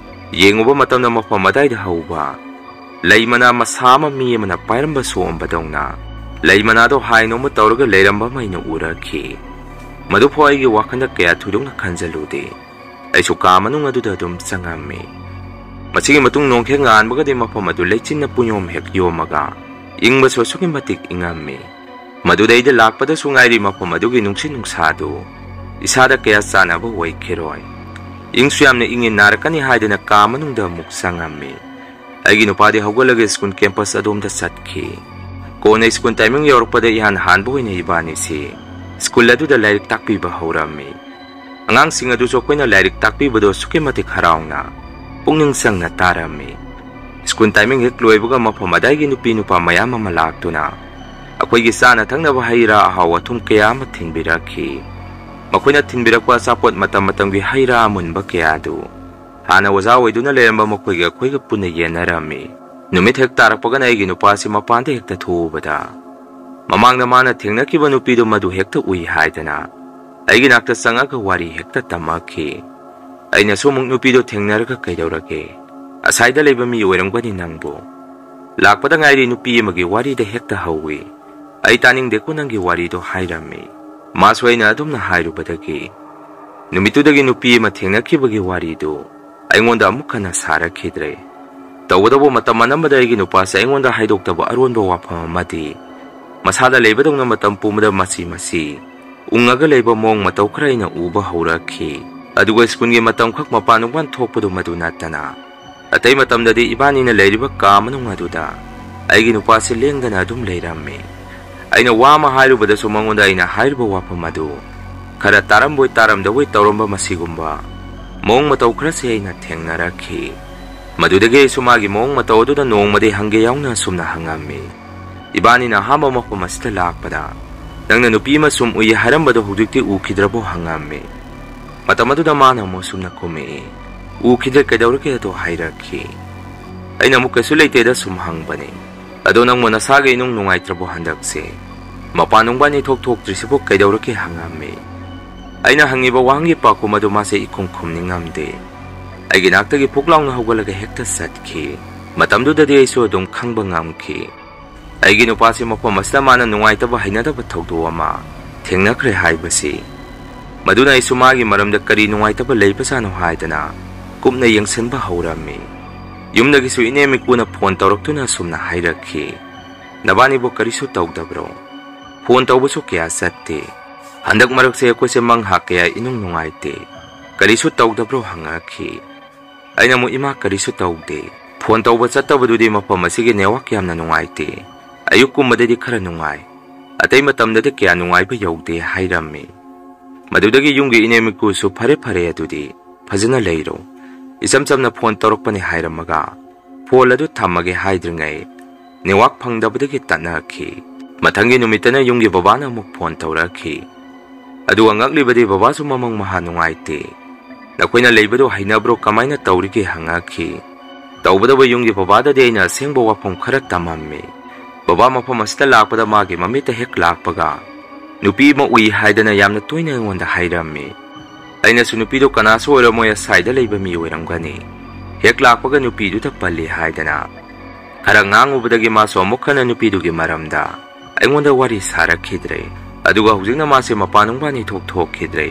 ꯌꯦꯡꯉꯨꯕ ꯃꯇꯝꯗ ꯃꯐꯝ ꯑꯗꯥꯏꯗ ꯍꯧꯕ ꯂꯩ ꯃꯅꯥ ꯃꯁꯥ ꯑꯃ ꯃꯤ ꯑꯃꯅ ꯄꯥꯏꯔꯝꯕ ꯁꯣꯛꯑꯝꯕꯗꯧꯅ ꯂꯩ ꯃꯅꯥꯗꯣ ꯍꯥꯏ ꯅꯣꯝꯃ ꯇꯧꯔꯒ ꯂꯩꯔꯝꯕ ꯑꯃ ꯑꯩꯅ ꯎꯔꯛꯈꯤ꯫ ꯃꯗꯨꯐꯥꯎ ꯑꯩꯒꯤ ꯋꯥꯈꯜꯗ ꯀꯌꯥ ꯊꯣꯏꯗꯣꯛꯅ ꯈꯟꯖꯜꯂꯨꯗꯦ꯫ ꯑꯩꯁꯨ ꯀꯥ ꯃꯅꯨꯡ ꯑꯗꯨꯗ ꯑꯗꯨꯝ ꯆꯪꯉꯝꯃꯤ꯫ ꯃꯁꯤꯒꯤ ꯃꯇꯨꯡ ꯅꯣꯡꯈꯦꯛ ꯉꯥꯟꯕꯒꯗꯤ ꯃꯐꯝ ꯑꯗꯨ ꯂꯩꯆꯤꯟꯅ ꯄꯨꯡꯌꯣꯝ ꯍꯦꯛ ꯌꯣꯝꯃꯒ ꯏꯪꯕꯁꯨ ꯑꯁꯨꯛꯀꯤ ꯃꯇꯤꯛ ꯏꯪꯉꯝꯃꯤ꯫ ꯃꯗꯨꯗꯩꯗ ꯂꯥꯛꯄꯗꯁꯨ ꯉꯥꯏꯔꯤ ꯃꯐꯝ ꯑꯗꯨꯒꯤ ꯅꯨꯡꯁꯤꯠ ꯅꯨꯡꯁꯥꯗꯨ ꯏꯁꯥꯗ ꯀꯌꯥ ꯆꯥꯟꯅꯕ ꯑꯣꯏꯈꯤꯔꯣꯏ꯫ ꯏꯪꯁꯨ ꯌꯥꯝꯅ ꯏꯪꯉꯤ, ꯅꯥꯔꯛꯀꯅꯤ ꯍꯥꯏꯗꯅ ꯀꯥ ꯃꯅꯨꯡꯗ ꯑꯃꯨꯛ ꯆꯪꯉꯝꯃꯤ꯫ ꯑꯩꯒꯤ ꯅꯨꯄꯥꯗꯤ ꯍꯧꯒꯠꯂꯒ ꯁ꯭ꯀꯨꯜ ꯀꯦꯝꯄꯁ ꯑꯗꯣꯝꯗ ꯆꯠꯈꯤ꯫ ꯀꯣꯟꯅ ꯁ꯭ꯀꯨꯜ ꯇꯥꯏꯃꯤꯡ ꯌꯧꯔꯛꯄꯗ ꯏꯍꯥꯟ ꯍꯥꯟꯕ ꯑꯣꯏꯅ ꯏꯕꯥꯅꯤꯁꯤ ꯁ꯭ꯀꯨꯜ ꯑꯗꯨꯗ ꯂꯥꯏꯔꯤꯛ ꯇꯥꯛꯄꯤꯕ ꯍꯧꯔꯝꯃꯤ꯫ ꯑꯉꯥꯡꯁꯤꯡ ꯑꯗꯨꯁꯨ ꯑꯩꯈꯣꯏꯅ ꯂꯥꯏꯔꯤꯛ ꯇꯥꯛꯄꯤꯕꯗꯣ ꯑꯁꯨꯛꯀꯤ ꯃꯇꯤꯛ ꯍꯔꯥꯎꯅ ꯄꯨꯛꯅꯤꯡ ꯆꯪꯅ ꯇꯥꯔꯝꯃꯤ꯫ ꯁ꯭ꯀꯨꯜ ꯇꯥꯏꯃꯤꯡ ꯍꯦꯛ ꯂꯣꯏꯕꯒ ꯃꯐꯝ ꯑꯗꯥꯏꯒꯤ ꯅꯨꯄꯤ ꯅꯨꯄꯥ ꯃꯌꯥꯝ ꯑꯃ ꯂꯥꯛꯇꯨꯅ ꯑꯩꯈꯣꯏꯒꯤ ꯆꯥꯅ ꯊꯛꯅꯕ ꯍꯩ ꯔꯥ ꯑꯍꯥꯎ ꯑꯊꯨꯝ ꯀꯌꯥ ꯑꯃ ꯊꯤꯟꯕꯤꯔꯛꯈꯤ꯫ ꯃꯈꯣꯏꯅ ꯊꯤꯟꯕꯤꯔꯛꯄ ꯑꯆꯥꯄꯣꯠ ꯃꯇꯝ ꯃꯇꯝꯒꯤ ꯍꯩ ꯔꯥ ꯑꯃꯨꯟꯕ ꯀꯌꯥ ꯑꯗꯨ ꯍꯥꯟꯅ ꯑꯣꯖꯥ ꯑꯣꯏꯗꯨꯅ ꯂꯩꯔꯝꯕ ꯃꯈꯣꯏꯒ ꯑꯩꯈꯣꯏꯒ ꯄꯨꯟꯅ ꯌꯦꯟꯅꯔꯝꯃꯤ꯫ ꯅꯨꯃꯤꯠ ꯍꯦꯛ ꯇꯥꯔꯛꯄꯒꯅ ꯑꯩꯒꯤ ꯅꯨꯄꯥꯁꯤ ꯃꯄꯥꯟꯗ ꯍꯦꯛꯇ ꯊꯣꯛꯎꯕꯗ ꯃꯃꯥꯡꯗ ꯃꯥꯅ ꯊꯦꯡꯅꯈꯤꯕ ꯅꯨꯄꯤꯗꯨ ꯃꯗꯨ ꯍꯦꯛꯇ ꯎꯏ ꯍꯥꯏꯗꯅ ꯑꯩꯒꯤ ꯅꯥꯛꯇ ꯆꯪꯉꯒ ꯋꯥꯔꯤ ꯍꯦꯛꯇ ꯇꯝꯃꯛꯈꯤ꯫ ꯑꯩꯅꯁꯨ ꯑꯃꯨꯛ ꯅꯨꯄꯤꯗꯣ ꯊꯦꯡꯅꯔꯒ ꯀꯩꯗꯧꯔꯒꯦ? ꯑꯁꯥꯏꯗ ꯂꯩꯕ ꯃꯤ ꯑꯣꯏꯔꯝꯒꯅꯤ ꯅꯪꯕꯨ꯫ ꯂꯥꯛꯄꯗ ꯉꯥꯏꯔꯤ ꯅꯨꯄꯤ ꯑꯃꯒꯤ ꯋꯥꯔꯤꯗ ꯍꯦꯛꯇ ꯍꯧꯏ꯫ ꯑꯩ ꯇꯥꯅꯤꯡꯗꯦꯀꯣ ꯅꯪꯒꯤ ꯋꯥꯔꯤꯗꯣ ꯍꯥꯏꯔꯝꯃꯤ꯫ ꯃꯥꯁꯨ ꯑꯩꯅ ꯑꯗꯨꯝꯅ ꯍꯥꯏꯔꯨꯕꯗꯒꯤ ꯅꯨꯃꯤꯠꯇꯨꯗꯒꯤ ꯅꯨꯄꯤ ꯑꯃ ꯊꯦꯡꯅꯈꯤꯕꯒꯤ ꯋꯥꯔꯤꯗꯨ ꯑꯩꯉꯣꯟꯗ ꯑꯃꯨꯛ ꯍꯟꯅ ꯁꯥꯔꯛꯈꯤꯗ꯭ꯔꯦ꯫ ꯇꯧꯒꯗꯧꯕ ꯃꯇꯝ ꯑꯅꯝꯕꯗ ꯑꯩꯒꯤ ꯅꯨꯄꯥꯁꯦ ꯑꯩꯉꯣꯟꯗ ꯍꯥꯏꯗꯣꯛꯇꯕ ꯑꯔꯣꯟꯕ ꯋꯥꯐꯝ ꯑꯃꯗꯤ ꯃꯁꯥꯗ ꯂꯩꯕꯗꯧꯅ ꯃꯇꯝ ꯄꯨꯝꯕꯗ ꯃꯆꯤ ꯃꯆꯤ ꯎꯪꯉꯒ ꯂꯩꯕ ꯃꯑꯣꯡ ꯃꯇꯧ ꯈꯔ ꯑꯩꯅ ꯎꯕ ꯍꯧꯔꯛꯈꯤ꯫ ꯑꯗꯨꯒ ꯁ꯭ꯀꯨꯜꯒꯤ ꯃꯇꯝꯈꯛ ꯃꯄꯥꯟ ꯅꯨꯡꯄꯥꯟ ꯊꯣꯛꯄꯗꯨ ꯃꯗꯨ ꯅꯠꯇꯅ ꯑꯇꯩ ꯃꯇꯝꯗꯗꯤ ꯏꯕꯥꯅꯤꯅ ꯂꯩꯔꯤꯕ ꯀꯥ ꯃꯅꯨꯡ ꯑꯗꯨꯗ ꯑꯩꯒꯤ ꯅꯨꯄꯥꯁꯤ ꯂꯦꯡꯗꯅ ꯑꯗꯨꯝ ꯂꯩꯔꯝꯃꯤ꯫ ꯑꯩꯅ ꯋꯥ ꯑꯃ ꯍꯥꯏꯔꯨꯕꯗꯁꯨ ꯃꯉꯣꯟꯗ ꯑꯩꯅ ꯍꯥꯏꯔꯤꯕ ꯋꯥꯐꯝ ꯑꯗꯨ ꯈꯔ ꯇꯥꯔꯝꯕꯣꯏ ꯇꯥꯔꯝꯗꯕꯣꯏ ꯇꯧꯔꯝꯕ ꯃꯁꯤꯒꯨꯝꯕ ꯃꯑꯣꯡ ꯃꯇꯧ ꯈꯔꯁꯤ ꯑꯩꯅ ꯊꯦꯡꯅꯔꯛꯈꯤ꯫ ꯃꯗꯨꯗꯒꯤ ꯑꯩꯁꯨ ꯃꯥꯒꯤ ꯃꯑꯣꯡ ꯃꯇꯧ ꯑꯗꯨꯗ ꯅꯣꯡꯃꯗꯤ ꯍꯪꯒꯦ ꯌꯥꯎꯅ ꯑꯁꯨꯝꯅ ꯍꯪꯉꯝꯃꯤ, "ꯏꯕꯥꯅꯤꯅ ꯑꯍꯥꯟꯕ ꯃꯐꯝ ꯑꯁꯤꯗ ꯂꯥꯛꯄꯗ ꯅꯪꯅ ꯅꯨꯄꯤ ꯑꯃ ꯁꯨꯝ ꯎꯏ ꯍꯥꯏꯔꯝꯕꯗꯣ ꯍꯧꯖꯤꯛꯇꯤ ꯎꯈꯤꯗ꯭ꯔꯕꯣ?" ꯍꯪꯉꯝꯃꯤ꯫ ꯃꯇꯝ ꯑꯗꯨꯗ ꯃꯥꯅ ꯑꯃꯨꯛ ꯁꯨꯝꯅ ꯈꯨꯝꯃꯛꯏ, "ꯎꯈꯤꯗ꯭ꯔꯦ, ꯀꯩꯗꯧꯔꯒꯦ?" ꯑꯗꯣ ꯍꯥꯏꯔꯛꯈꯤ꯫ ꯑꯩꯅ ꯑꯃꯨꯛ, "ꯀꯩꯁꯨ ꯂꯩꯇꯦꯗ, ꯁꯨꯝ ꯍꯪꯕꯅꯤ꯫ ꯑꯗꯣ ꯅꯪꯕꯨ ꯅꯁꯥꯒ ꯏꯅꯨꯡ ꯅꯨꯡꯉꯥꯏꯇ꯭ꯔꯕꯣ ꯍꯟꯗꯛꯁꯦ? ꯃꯄꯥꯟ ꯅꯨꯡꯕꯥꯟ ꯏꯊꯣꯛ ꯊꯣꯛꯇ꯭ꯔꯤꯁꯤꯕꯨ ꯀꯩꯗꯧꯔꯒꯦ?" ꯍꯪꯉꯝꯃꯤ꯫ ꯑꯩꯅ ꯍꯪꯉꯤꯕ ꯋꯥꯍꯪꯒꯤ ꯄꯥꯎꯈꯨꯝ ꯑꯗꯨ ꯃꯥꯁꯦ ꯏꯈꯨꯝ ꯈꯨꯝꯅꯤꯡꯉꯝꯗꯦ꯫ ꯑꯩꯒꯤ ꯅꯥꯛꯇꯒꯤ ꯐꯨꯛ ꯂꯥꯎꯅ ꯍꯧꯒꯠꯂꯒ ꯍꯦꯛꯇ ꯆꯠꯈꯤ꯫ ꯃꯇꯝꯗꯨꯗꯗꯤ ꯑꯩꯁꯨ ꯑꯗꯨꯝ ꯈꯪꯕ ꯉꯝꯈꯤ꯫ ꯑꯩꯒꯤ ꯅꯨꯄꯥꯁꯤ ꯃꯐꯝ ꯑꯁꯤꯗ ꯃꯥꯅ ꯅꯨꯡꯉꯥꯏꯇꯕ, ꯍꯩꯅꯗꯕ ꯊꯧꯗꯣꯛ ꯑꯃ ꯊꯦꯡꯅꯈ꯭ꯔꯦ ꯍꯥꯏꯕꯁꯤ꯫ ꯃꯗꯨꯅ ꯑꯩꯁꯨ ꯃꯥꯒꯤ ꯃꯔꯝꯗ ꯀꯔꯤ ꯅꯨꯡꯉꯥꯏꯇꯕ ꯂꯩꯕꯖꯥꯠꯅꯣ ꯍꯥꯏꯗꯅ ꯀꯨꯞꯅ ꯌꯦꯡꯁꯤꯟꯕ ꯍꯧꯔꯝꯃꯤ꯫ ꯌꯨꯝꯗꯒꯤꯁꯨ ꯏꯅꯦ ꯃꯤꯀꯨꯅ ꯐꯣꯟ ꯇꯧꯔꯛꯇꯨꯅ ꯑꯁꯨꯝꯅ ꯍꯥꯏꯔꯛꯈꯤ, "ꯅꯕꯥꯅꯤꯕꯨ ꯀꯔꯤꯁꯨ ꯇꯧꯗꯕ꯭ꯔꯣ? ꯐꯣꯟ ꯇꯧꯕꯁꯨ ꯀꯌꯥ ꯆꯠꯇꯦ꯫ ꯍꯟꯗꯛ ꯃꯔꯛꯁꯦ ꯑꯩꯈꯣꯏꯁꯦ ꯃꯪ ꯍꯥ ꯀꯌꯥ ꯏꯅꯨꯡ ꯅꯨꯡꯉꯥꯏꯇꯦ꯫ ꯀꯔꯤꯁꯨ ꯇꯧꯗꯕ꯭ꯔꯣ?" ꯍꯪꯉꯛꯈꯤ꯫ ꯑꯩꯅ ꯑꯃꯨꯛ, "ꯏꯃꯥ, ꯀꯔꯤꯁꯨ ꯇꯧꯗꯦ꯫ ꯐꯣꯟ ꯇꯧꯕ ꯆꯠꯇꯕꯗꯨꯗꯤ ꯃꯐꯝ ꯑꯁꯤꯒꯤ ꯅꯦꯠꯋꯥꯛ ꯌꯥꯝꯅ ꯅꯨꯡꯉꯥꯏꯇꯦ꯫ ꯑꯌꯨꯛꯀꯨꯝꯕꯗꯗꯤ ꯈꯔ ꯅꯨꯡꯉꯥꯏ, ꯑꯇꯩ ꯃꯇꯝꯗꯗꯤ ꯀꯌꯥ ꯅꯨꯡꯉꯥꯏꯕ ꯌꯧꯗꯦ" ꯍꯥꯏꯔꯝꯃꯤ꯫ ꯃꯗꯨꯗꯒꯤ ꯌꯨꯝꯒꯤ ꯏꯅꯦ ꯃꯤꯀꯨꯁꯨ, "ꯐꯔꯦ ꯐꯔꯦ, ꯑꯗꯨꯗꯤ ꯐꯖꯅ ꯂꯩꯔꯣ, ꯏꯆꯝ ꯆꯝꯅ ꯐꯣꯟ ꯇꯧꯔꯛꯄꯅꯦ" ꯍꯥꯏꯔꯝꯃꯒ ꯐꯣꯟ ꯑꯗꯨ ꯊꯝꯃꯒꯦ ꯍꯥꯏꯗ꯭ꯔꯤꯉꯩ ꯅꯦꯠꯋꯥꯛ ꯐꯪꯗꯕꯗꯒꯤ ꯇꯠꯅꯈꯤ꯫ ꯃꯊꯪꯒꯤ ꯅꯨꯃꯤꯠꯇꯅ ꯌꯨꯝꯒꯤ ꯕꯕꯥꯅ ꯑꯃꯨꯛ ꯐꯣꯟ ꯇꯧꯔꯛꯈꯤ꯫ ꯑꯗꯨꯒ ꯉꯛꯂꯤꯕꯗꯤ ꯕꯕꯥꯁꯨ ꯃꯃꯪ ꯃꯍꯥ ꯅꯨꯡꯉꯥꯏꯇꯦ꯫ "ꯅꯈꯣꯏꯅ ꯂꯩꯕꯗꯣ ꯍꯩꯅꯕ꯭ꯔꯣ, ꯀꯃꯥꯏꯅ ꯇꯧꯔꯤꯒꯦ?" ꯍꯪꯉꯛꯈꯤ꯫ ꯇꯧꯕꯗꯕꯨ ꯌꯨꯝꯒꯤ ꯕꯕꯥꯗꯗꯤ ꯑꯩꯅ ꯑꯁꯦꯡꯕ ꯋꯥꯐꯝ ꯈꯔ ꯇꯝꯃꯝꯃꯤ꯫ ꯕꯕꯥ ꯃꯐꯝ ꯑꯁꯤꯗ ꯂꯥꯛꯄꯗ ꯃꯥꯒꯤ ꯃꯃꯤꯠꯇ ꯍꯦꯛ ꯂꯥꯛꯄꯒ ꯅꯨꯄꯤ ꯑꯃ ꯎꯏ ꯍꯥꯏꯗꯅ ꯌꯥꯝꯅ ꯇꯣꯏꯅ ꯑꯩꯉꯣꯟꯗ ꯍꯥꯏꯔꯝꯃꯤ꯫ ꯑꯩꯅꯁꯨ ꯅꯨꯄꯤꯗꯨ ꯀꯅꯥꯁꯨ ꯑꯣꯏꯔꯝꯃꯣꯏ, ꯑꯁꯥꯏꯗ ꯂꯩꯕ ꯃꯤ ꯑꯣꯏꯔꯝꯒꯅꯤ, ꯍꯦꯛ ꯂꯥꯛꯄꯒ ꯅꯨꯄꯤꯗꯨꯗ ꯄꯜꯂꯤ ꯍꯥꯏꯗꯅ ꯈꯔ ꯉꯥꯡꯉꯨꯕꯗꯒꯤ ꯃꯥꯁꯨ ꯑꯃꯨꯛ ꯍꯟꯅ ꯅꯨꯄꯤꯗꯨꯒꯤ ꯃꯔꯝꯗ ꯑꯩꯉꯣꯟꯗ ꯋꯥꯔꯤ ꯁꯥꯔꯛꯈꯤꯗ꯭ꯔꯦ꯫ ꯑꯗꯨꯒ ꯍꯧꯖꯤꯛꯅ ꯃꯥꯁꯦ ꯃꯄꯥꯟ ꯅꯨꯡꯕꯥꯟ ꯏꯊꯣꯛ ꯊꯣꯛꯈꯤꯗ꯭ꯔꯦ꯫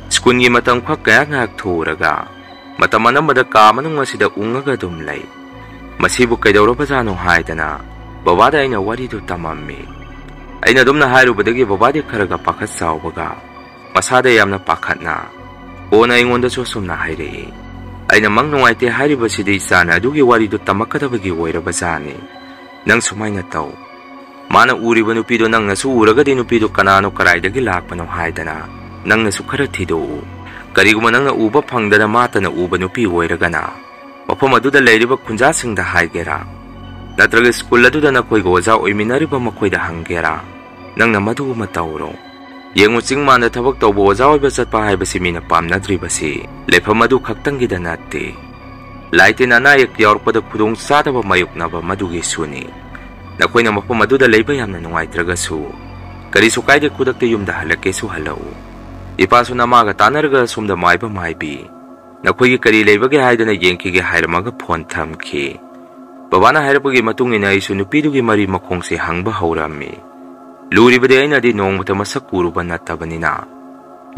ꯁ꯭ꯀꯨꯜꯒꯤ ꯃꯇꯝ ꯈꯛ ꯉꯥꯏꯍꯥꯛ ꯉꯥꯏꯍꯥꯛ ꯊꯣꯛꯎꯔꯒ ꯃꯇꯝ ꯑꯅꯝꯕꯗ ꯀꯥ ꯃꯅꯨꯡ ꯑꯁꯤꯗ ꯎꯪꯉꯒ ꯑꯗꯨꯝ ꯂꯩ꯫ ꯃꯁꯤꯕꯨ ꯀꯩꯗꯧꯔꯕꯖꯥꯠꯅꯣ ꯍꯥꯏꯗꯅ ꯕꯕꯥꯗ ꯑꯩꯅ ꯋꯥꯔꯤꯗꯨ ꯇꯝꯃꯝꯃꯤ꯫ ꯑꯩꯅ ꯑꯗꯨꯝꯅ ꯍꯥꯏꯔꯨꯕꯗꯒꯤ ꯕꯕꯥꯗꯤ ꯈꯔꯒ ꯄꯥꯈꯠ ꯆꯥꯎꯕꯒ ꯃꯁꯥꯗ ꯌꯥꯝꯅ ꯄꯥꯈꯠꯅ ꯀꯣꯟꯅ ꯑꯩꯉꯣꯟꯗꯁꯨ ꯑꯁꯨꯝꯅ ꯍꯥꯏꯔꯛꯏ, "ꯑꯩꯅ ꯃꯪ ꯅꯨꯡꯉꯥꯏꯇꯦ ꯍꯥꯏꯔꯤꯕꯁꯤꯗꯤ ꯏꯆꯥꯅ ꯑꯗꯨꯒꯤ ꯋꯥꯔꯤꯗꯨ ꯇꯝꯃꯛꯀꯗꯕꯒꯤ ꯑꯣꯏꯔꯕꯖꯥꯠꯅꯤ꯫ ꯅꯪ ꯁꯨꯃꯥꯏꯅ ꯇꯧ, ꯃꯥꯅ ꯎꯔꯤꯕ ꯅꯨꯄꯤꯗꯣ ꯅꯪꯅꯁꯨ ꯎꯔꯒꯗꯤ ꯅꯨꯄꯤꯗꯣ ꯀꯅꯥꯅꯣ, ꯀꯗꯥꯏꯗꯒꯤ ꯂꯥꯛꯄꯅꯣ ꯍꯥꯏꯗꯅ ꯅꯪꯅꯁꯨ ꯈꯔ ꯊꯤꯗꯣꯛꯎ꯫ ꯀꯔꯤꯒꯨꯝꯕ ꯅꯪꯅ ꯎꯕ ꯐꯪꯗꯅ ꯃꯥꯇꯅ ꯎꯕ ꯅꯨꯄꯤ ꯑꯣꯏꯔꯒꯅ ꯃꯐꯝ ꯑꯗꯨꯗ ꯂꯩꯔꯤꯕ ꯈꯨꯟꯖꯥꯁꯤꯡꯗ ꯍꯥꯏꯒꯦꯔꯥ, ꯅꯠꯇ꯭ꯔꯒ ꯁ꯭ꯀꯨꯜ ꯑꯗꯨꯗ ꯅꯈꯣꯏꯒ ꯑꯣꯖꯥ ꯑꯣꯏꯃꯤꯟꯅꯔꯤꯕ ꯃꯈꯣꯏꯗ ꯍꯪꯒꯦꯔꯥ, ꯅꯪꯅ ꯃꯗꯨ ꯑꯃ ꯇꯧꯔꯣ꯫ ꯌꯦꯡꯉꯨ, ꯆꯤꯡ ꯃꯥꯟꯗ ꯊꯕꯛ ꯇꯧꯕ ꯑꯣꯖꯥ ꯑꯣꯏꯕ ꯆꯠꯄ ꯍꯥꯏꯕꯁꯤ ꯃꯤꯅ ꯄꯥꯝꯅꯗ꯭ꯔꯤꯕꯁꯤ ꯂꯩꯐꯝ ꯑꯗꯨ ꯈꯛꯇꯪꯒꯤꯗ ꯅꯠꯇꯦ꯫ ꯂꯥꯏ ꯇꯤꯟ ꯑꯅꯥ ꯑꯌꯦꯛ ꯌꯥꯎꯔꯛꯄꯗ ꯈꯨꯗꯣꯡ ꯆꯥꯗꯕ ꯃꯥꯌꯣꯛꯅꯕ ꯃꯗꯨꯒꯤꯁꯨꯅꯤ꯫ ꯅꯈꯣꯏꯅ ꯃꯐꯝ ꯑꯗꯨꯗ ꯂꯩꯕ ꯌꯥꯝꯅ ꯅꯨꯡꯉꯥꯏꯇ꯭ꯔꯒꯁꯨ ꯀꯔꯤꯁꯨ ꯀꯥꯏꯗꯦ, ꯈꯨꯗꯛꯇ ꯌꯨꯝꯗ ꯍꯜꯂꯛꯀꯦꯁꯨ ꯍꯜꯂꯛꯎ꯫ ꯏꯄꯥꯁꯨ ꯅꯃꯥꯒ ꯇꯥꯟꯅꯔꯒ ꯁꯣꯝꯗ ꯃꯥꯏꯕ ꯃꯥꯏꯕꯤ ꯅꯈꯣꯏꯒꯤ ꯀꯔꯤ ꯂꯩꯕꯒꯦ ꯍꯥꯏꯗꯅ ꯌꯦꯡꯈꯤꯒꯦ ꯍꯥꯏꯔꯝꯃꯒ ꯐꯣꯟ ꯊꯝꯈꯤ꯫ ꯕꯕꯥꯅ ꯍꯥꯏꯔꯛꯄꯒꯤ ꯃꯇꯨꯡ ꯏꯟꯅ ꯑꯩꯁꯨ ꯅꯨꯄꯤꯗꯨꯒꯤ ꯃꯔꯤ ꯃꯈꯣꯡꯁꯦ ꯍꯪꯕ ꯍꯧꯔꯝꯃꯤ꯫ ꯂꯨꯔꯤꯕꯗꯤ ꯑꯩꯅꯗꯤ ꯅꯣꯡꯃꯇ ꯃꯁꯛ ꯎꯔꯨꯕ ꯅꯠꯇꯕꯅꯤꯅ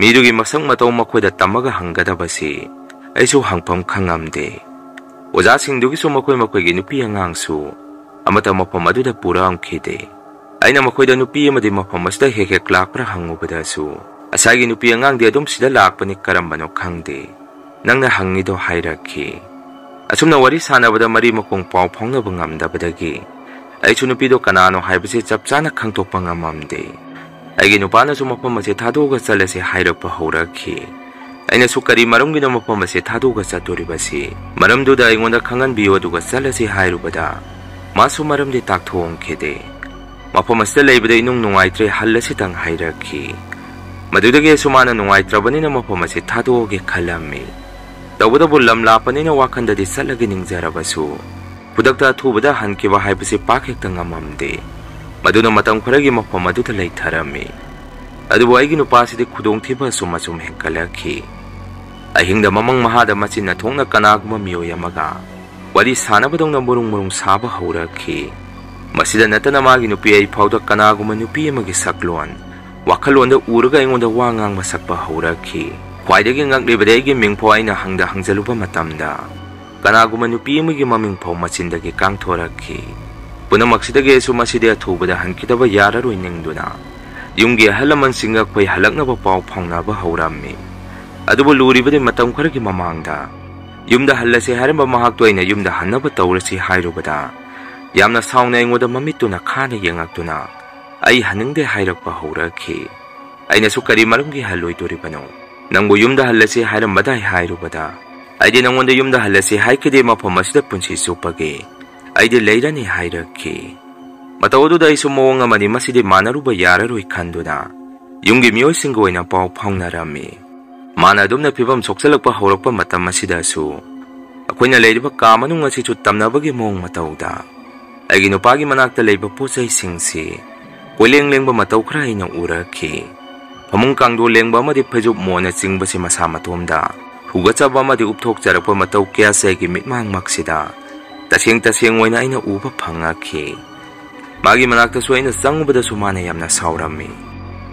ꯃꯤꯗꯨꯒꯤ ꯃꯁꯛ ꯃꯇꯧ ꯃꯈꯣꯏꯗ ꯇꯝꯃꯒ ꯍꯪꯒꯗꯕꯁꯤ ꯑꯩꯁꯨ ꯍꯪꯐꯝ ꯈꯪꯉꯝꯗꯦ꯫ ꯑꯣꯖꯥꯁꯤꯡꯗꯨꯒꯤꯁꯨ ꯃꯈꯣꯏ ꯃꯈꯣꯏꯒꯤ ꯅꯨꯄꯤ ꯑꯉꯥꯡꯁꯨ ꯑꯃꯠꯇ ꯃꯐꯝ ꯑꯗꯨꯗ ꯄꯨꯔꯛꯑꯝꯈꯤꯗꯦ꯫ ꯑꯩꯅ ꯃꯈꯣꯏꯗ ꯅꯨꯄꯤ ꯑꯃꯗꯤ ꯃꯐꯝ ꯑꯁꯤꯗ ꯍꯦꯛ ꯍꯦꯛ ꯂꯥꯛꯄ꯭ꯔꯥ ꯍꯪꯉꯨꯕꯗꯁꯨ, "ꯉꯁꯥꯏꯒꯤ ꯅꯨꯄꯤ ꯑꯉꯥꯡꯗꯤ ꯑꯗꯨꯝ ꯁꯤꯗ ꯂꯥꯛꯄꯅꯤ, ꯀꯔꯝꯕꯅꯣ ꯈꯪꯗꯦ, ꯅꯪꯅ ꯍꯪꯉꯤꯗꯣ" ꯍꯥꯏꯔꯛꯈꯤ꯫ ꯑꯁꯨꯝꯅ ꯋꯥꯔꯤ ꯁꯥꯟꯅꯕꯗ ꯃꯔꯤ ꯃꯈꯣꯡ ꯄꯥꯎ ꯐꯥꯎꯅꯕ ꯉꯝꯗꯕꯗꯒꯤ ꯑꯩꯁꯨ ꯅꯨꯄꯤꯗꯣ ꯀꯅꯥꯅꯣ ꯍꯥꯏꯕꯁꯤ ꯆꯞ ꯆꯥꯅ ꯈꯪꯗꯣꯛꯄ ꯉꯝꯃꯝꯗꯦ꯫ ꯑꯩꯒꯤ ꯅꯨꯄꯥꯅꯁꯨ ꯃꯐꯝ ꯑꯁꯤ ꯊꯥꯗꯣꯛꯑꯒ ꯆꯠꯂꯁꯤ ꯍꯥꯏꯔꯛꯄ ꯍꯧꯔꯛꯈꯤ꯫ ꯑꯩꯅꯁꯨ ꯀꯔꯤ ꯃꯔꯝꯒꯤꯅꯣ ꯃꯐꯝ ꯑꯁꯤ ꯊꯥꯗꯣꯛꯑꯒ ꯆꯠꯇꯣꯔꯤꯕꯁꯤ? ꯃꯔꯝꯗꯨꯗ ꯑꯩꯉꯣꯟꯗ ꯈꯪꯍꯟꯕꯤꯌꯨ ꯑꯗꯨꯒ ꯆꯠꯂꯁꯤ ꯍꯥꯏꯔꯨꯕꯗ ꯃꯥꯁꯨ ꯃꯔꯝꯗꯤ ꯇꯥꯛꯊꯣꯛꯑꯝꯈꯤꯗꯦ꯫ ꯃꯐꯝ ꯑꯁꯤꯗ ꯂꯩꯕꯗ ꯏꯅꯨꯡ ꯅꯨꯡꯉꯥꯏꯇ꯭ꯔꯦ, ꯍꯜꯂꯁꯤꯇꯪ ꯍꯥꯏꯔꯛꯈꯤ꯫ ꯃꯗꯨꯗꯒꯤ ꯑꯩꯁꯨ ꯃꯥꯅ ꯅꯨꯡꯉꯥꯏꯇ꯭ꯔꯕꯅꯤꯅ ꯃꯐꯝ ꯑꯁꯤ ꯊꯥꯗꯣꯛꯑꯒꯦ ꯈꯜꯂꯝꯃꯤ꯫ ꯇꯧꯕꯇꯕꯨ ꯂꯝ ꯂꯥꯞꯄꯅꯤꯅ ꯋꯥꯈꯟꯗꯗꯤ ꯆꯠꯂꯒꯦ ꯅꯤꯡꯖꯔꯕꯁꯨ ꯈꯨꯗꯛꯇ ꯑꯊꯨꯕꯗ ꯍꯟꯈꯤꯕ ꯍꯥꯏꯕꯁꯤ ꯄꯥꯛ ꯍꯦꯛꯇ ꯉꯝꯃꯝꯗꯦ꯫ ꯃꯗꯨꯅ ꯃꯇꯝ ꯈꯔꯒꯤ ꯃꯐꯝ ꯑꯗꯨꯗ ꯂꯩꯊꯔꯝꯃꯤ꯫ ꯑꯗꯨꯕꯨ ꯑꯩꯒꯤ ꯅꯨꯄꯥꯁꯤꯗꯤ ꯈꯨꯗꯣꯡꯊꯤꯕ ꯑꯁꯨꯝ ꯑꯁꯨꯝ ꯍꯦꯟꯒꯠꯂꯛꯈꯤ꯫ ꯑꯍꯤꯡꯗ ꯃꯃꯪ ꯃꯍꯥꯗ ꯃꯆꯤꯟꯅ ꯊꯣꯛꯅ ꯀꯅꯥꯒꯨꯝꯕ ꯃꯤꯑꯣꯏ ꯑꯃꯒ ꯋꯥꯔꯤ ꯁꯥꯟꯅꯕꯗꯧꯅ ꯃꯔꯨꯡ ꯃꯔꯨꯡ ꯁꯥꯕ ꯍꯧꯔꯛꯈꯤ꯫ ꯃꯁꯤꯗ ꯅꯠꯇꯅ ꯃꯥꯒꯤ ꯅꯨꯄꯤ ꯑꯩ ꯐꯥꯎꯗ ꯀꯅꯥꯒꯨꯝꯕ ꯅꯨꯄꯤ ꯑꯃꯒꯤ ꯁꯛꯂꯣꯟ, ꯋꯥꯈꯜꯂꯣꯟꯗ ꯎꯔꯒ ꯑꯩꯉꯣꯟꯗ ꯋꯥ ꯉꯥꯡꯕ ꯁꯛꯄ ꯍꯧꯔꯛꯈꯤ꯫ ꯈ꯭ꯋꯥꯏꯗꯒꯤ ꯉꯛꯂꯤꯕꯗꯤ ꯑꯩꯒꯤ ꯃꯤꯡ ꯐꯥꯎ ꯑꯩꯅ ꯍꯪꯗ ꯍꯪꯖꯜꯂꯨꯕ ꯃꯇꯝꯗ, ꯀꯅꯥꯒꯨꯝꯕ ꯅꯨꯄꯤ ꯑꯃꯒꯤ ꯃꯃꯤꯡ ꯐꯥꯎ ꯃꯆꯤꯟꯗꯒꯤ ꯀꯥꯡꯊꯣꯔꯛꯈꯤ꯫ ꯄꯨꯝꯅꯃꯛꯁꯤꯗꯒꯤ ꯑꯩꯁꯨ ꯃꯁꯤꯗꯤ ꯑꯊꯨꯕꯗ ꯍꯟꯈꯤꯗꯕ ꯌꯥꯔꯔꯣꯏ ꯅꯤꯡꯗꯨꯅ, ꯌꯨꯝꯒꯤ ꯑꯍꯜ ꯂꯃꯟꯁꯤꯡꯒ ꯑꯩꯈꯣꯏ ꯍꯜꯂꯛꯅꯕ ꯄꯥꯎ ꯐꯥꯎꯅꯕ ꯍꯧꯔꯝꯃꯤ꯫ ꯑꯗꯨꯕꯨ ꯂꯨꯔꯤꯕꯗꯤ ꯃꯇꯝ ꯈꯔꯒꯤ ꯃꯃꯥꯡꯗ ꯌꯨꯝꯗ ꯍꯜꯂꯁꯤ ꯍꯥꯏꯔꯝꯕ ꯃꯍꯥꯛꯇꯣ ꯑꯩꯅ ꯌꯨꯝꯗ ꯍꯟꯅꯕ ꯇꯧꯔꯁꯤ ꯍꯥꯏꯔꯨꯕꯗ, ꯌꯥꯝꯅ ꯁꯥꯎꯅ ꯑꯩꯉꯣꯟꯗ ꯃꯃꯤꯠꯇꯨꯅ ꯈꯥꯅ ꯌꯦꯡꯉꯛꯇꯨꯅ, ꯑꯩ ꯍꯟꯅꯤꯡꯗꯦ ꯍꯥꯏꯔꯛꯄ ꯍꯧꯔꯛꯈꯤ꯫ ꯑꯩꯅꯁꯨ ꯀꯔꯤ ꯃꯔꯝꯒꯤ ꯍꯜꯂꯣꯏꯗꯣꯔꯤꯕꯅꯣ? ꯅꯪꯕꯨ ꯌꯨꯝꯗ ꯍꯜꯂꯁꯤ ꯍꯥꯏꯔꯝꯕꯗꯥꯏ ꯍꯥꯏꯔꯨꯕꯗ, ꯑꯩꯗꯤ ꯅꯪꯉꯣꯟꯗ ꯌꯨꯝꯗ ꯍꯜꯂꯁꯤ ꯍꯥꯏꯈꯤꯗꯦ, ꯃꯐꯝ ꯑꯁꯤꯗ ꯄꯨꯟꯁꯤ ꯆꯨꯞꯄꯒꯤ ꯑꯩꯗꯤ ꯂꯩꯔꯅꯤ ꯍꯥꯏꯔꯛꯈꯤ꯫ ꯃꯇꯧ ꯑꯗꯨꯗ ꯑꯩꯁꯨ ꯃꯑꯣꯡ ꯑꯃꯅꯤ, ꯃꯁꯤꯗꯤ ꯃꯥꯟꯅꯔꯨꯕ ꯌꯥꯔꯔꯣꯏ ꯈꯟꯗꯨꯅ ꯌꯨꯝꯒꯤ ꯃꯤꯑꯣꯏꯁꯤꯡꯒ ꯑꯣꯏꯅ ꯄꯥꯎ ꯐꯥꯎꯅꯔꯝꯃꯤ꯫ ꯃꯥꯅ ꯑꯗꯨꯝꯅ ꯐꯤꯕꯝ ꯁꯣꯛꯆꯜꯂꯛꯄ ꯍꯧꯔꯛꯄ ꯃꯇꯝ ꯑꯁꯤꯗꯁꯨ ꯑꯩꯈꯣꯏꯅ ꯂꯩꯔꯤꯕ ꯀꯥ ꯃꯅꯨꯡ ꯑꯁꯤꯁꯨ ꯇꯝꯅꯕꯒꯤ ꯃꯑꯣꯡ ꯃꯇꯧꯗ ꯑꯩꯒꯤ ꯅꯨꯄꯥꯒꯤ ꯃꯅꯥꯛꯇ ꯂꯩꯕ ꯄꯣꯠ ꯆꯩꯁꯤꯡꯁꯤ ꯀꯣꯏꯂꯦꯡ ꯂꯦꯡꯕ ꯃꯇꯧ ꯈꯔ ꯑꯩꯅ ꯎꯔꯛꯈꯤ꯫ ꯐꯃꯨꯡ ꯀꯥꯡꯗꯣꯟ ꯂꯦꯡꯕ ꯑꯃꯗꯤ ꯐꯩꯖꯨꯞ ꯃꯣꯟꯅꯆꯤꯡꯕꯁꯤ ꯃꯁꯥ ꯃꯇꯣꯝꯗ ꯍꯨꯒꯠꯆꯕ ꯑꯃꯗꯤ ꯎꯞꯊꯣꯛꯆꯔꯛꯄ ꯃꯇꯧ ꯀꯌꯥꯁꯦ ꯑꯩꯒꯤ ꯃꯤꯠꯃꯥꯡꯃꯛꯁꯤꯗ ꯇꯁꯦꯡ ꯇꯁꯦꯡ ꯑꯣꯏꯅ ꯑꯩꯅ ꯎꯕ ꯐꯪꯉꯛꯈꯤ꯫ ꯃꯥꯒꯤ ꯃꯅꯥꯛꯇꯁꯨ ꯑꯩꯅ ꯆꯪꯉꯨꯕꯗꯁꯨ ꯃꯥꯅ ꯌꯥꯝꯅ ꯁꯥꯎꯔꯝꯃꯤ꯫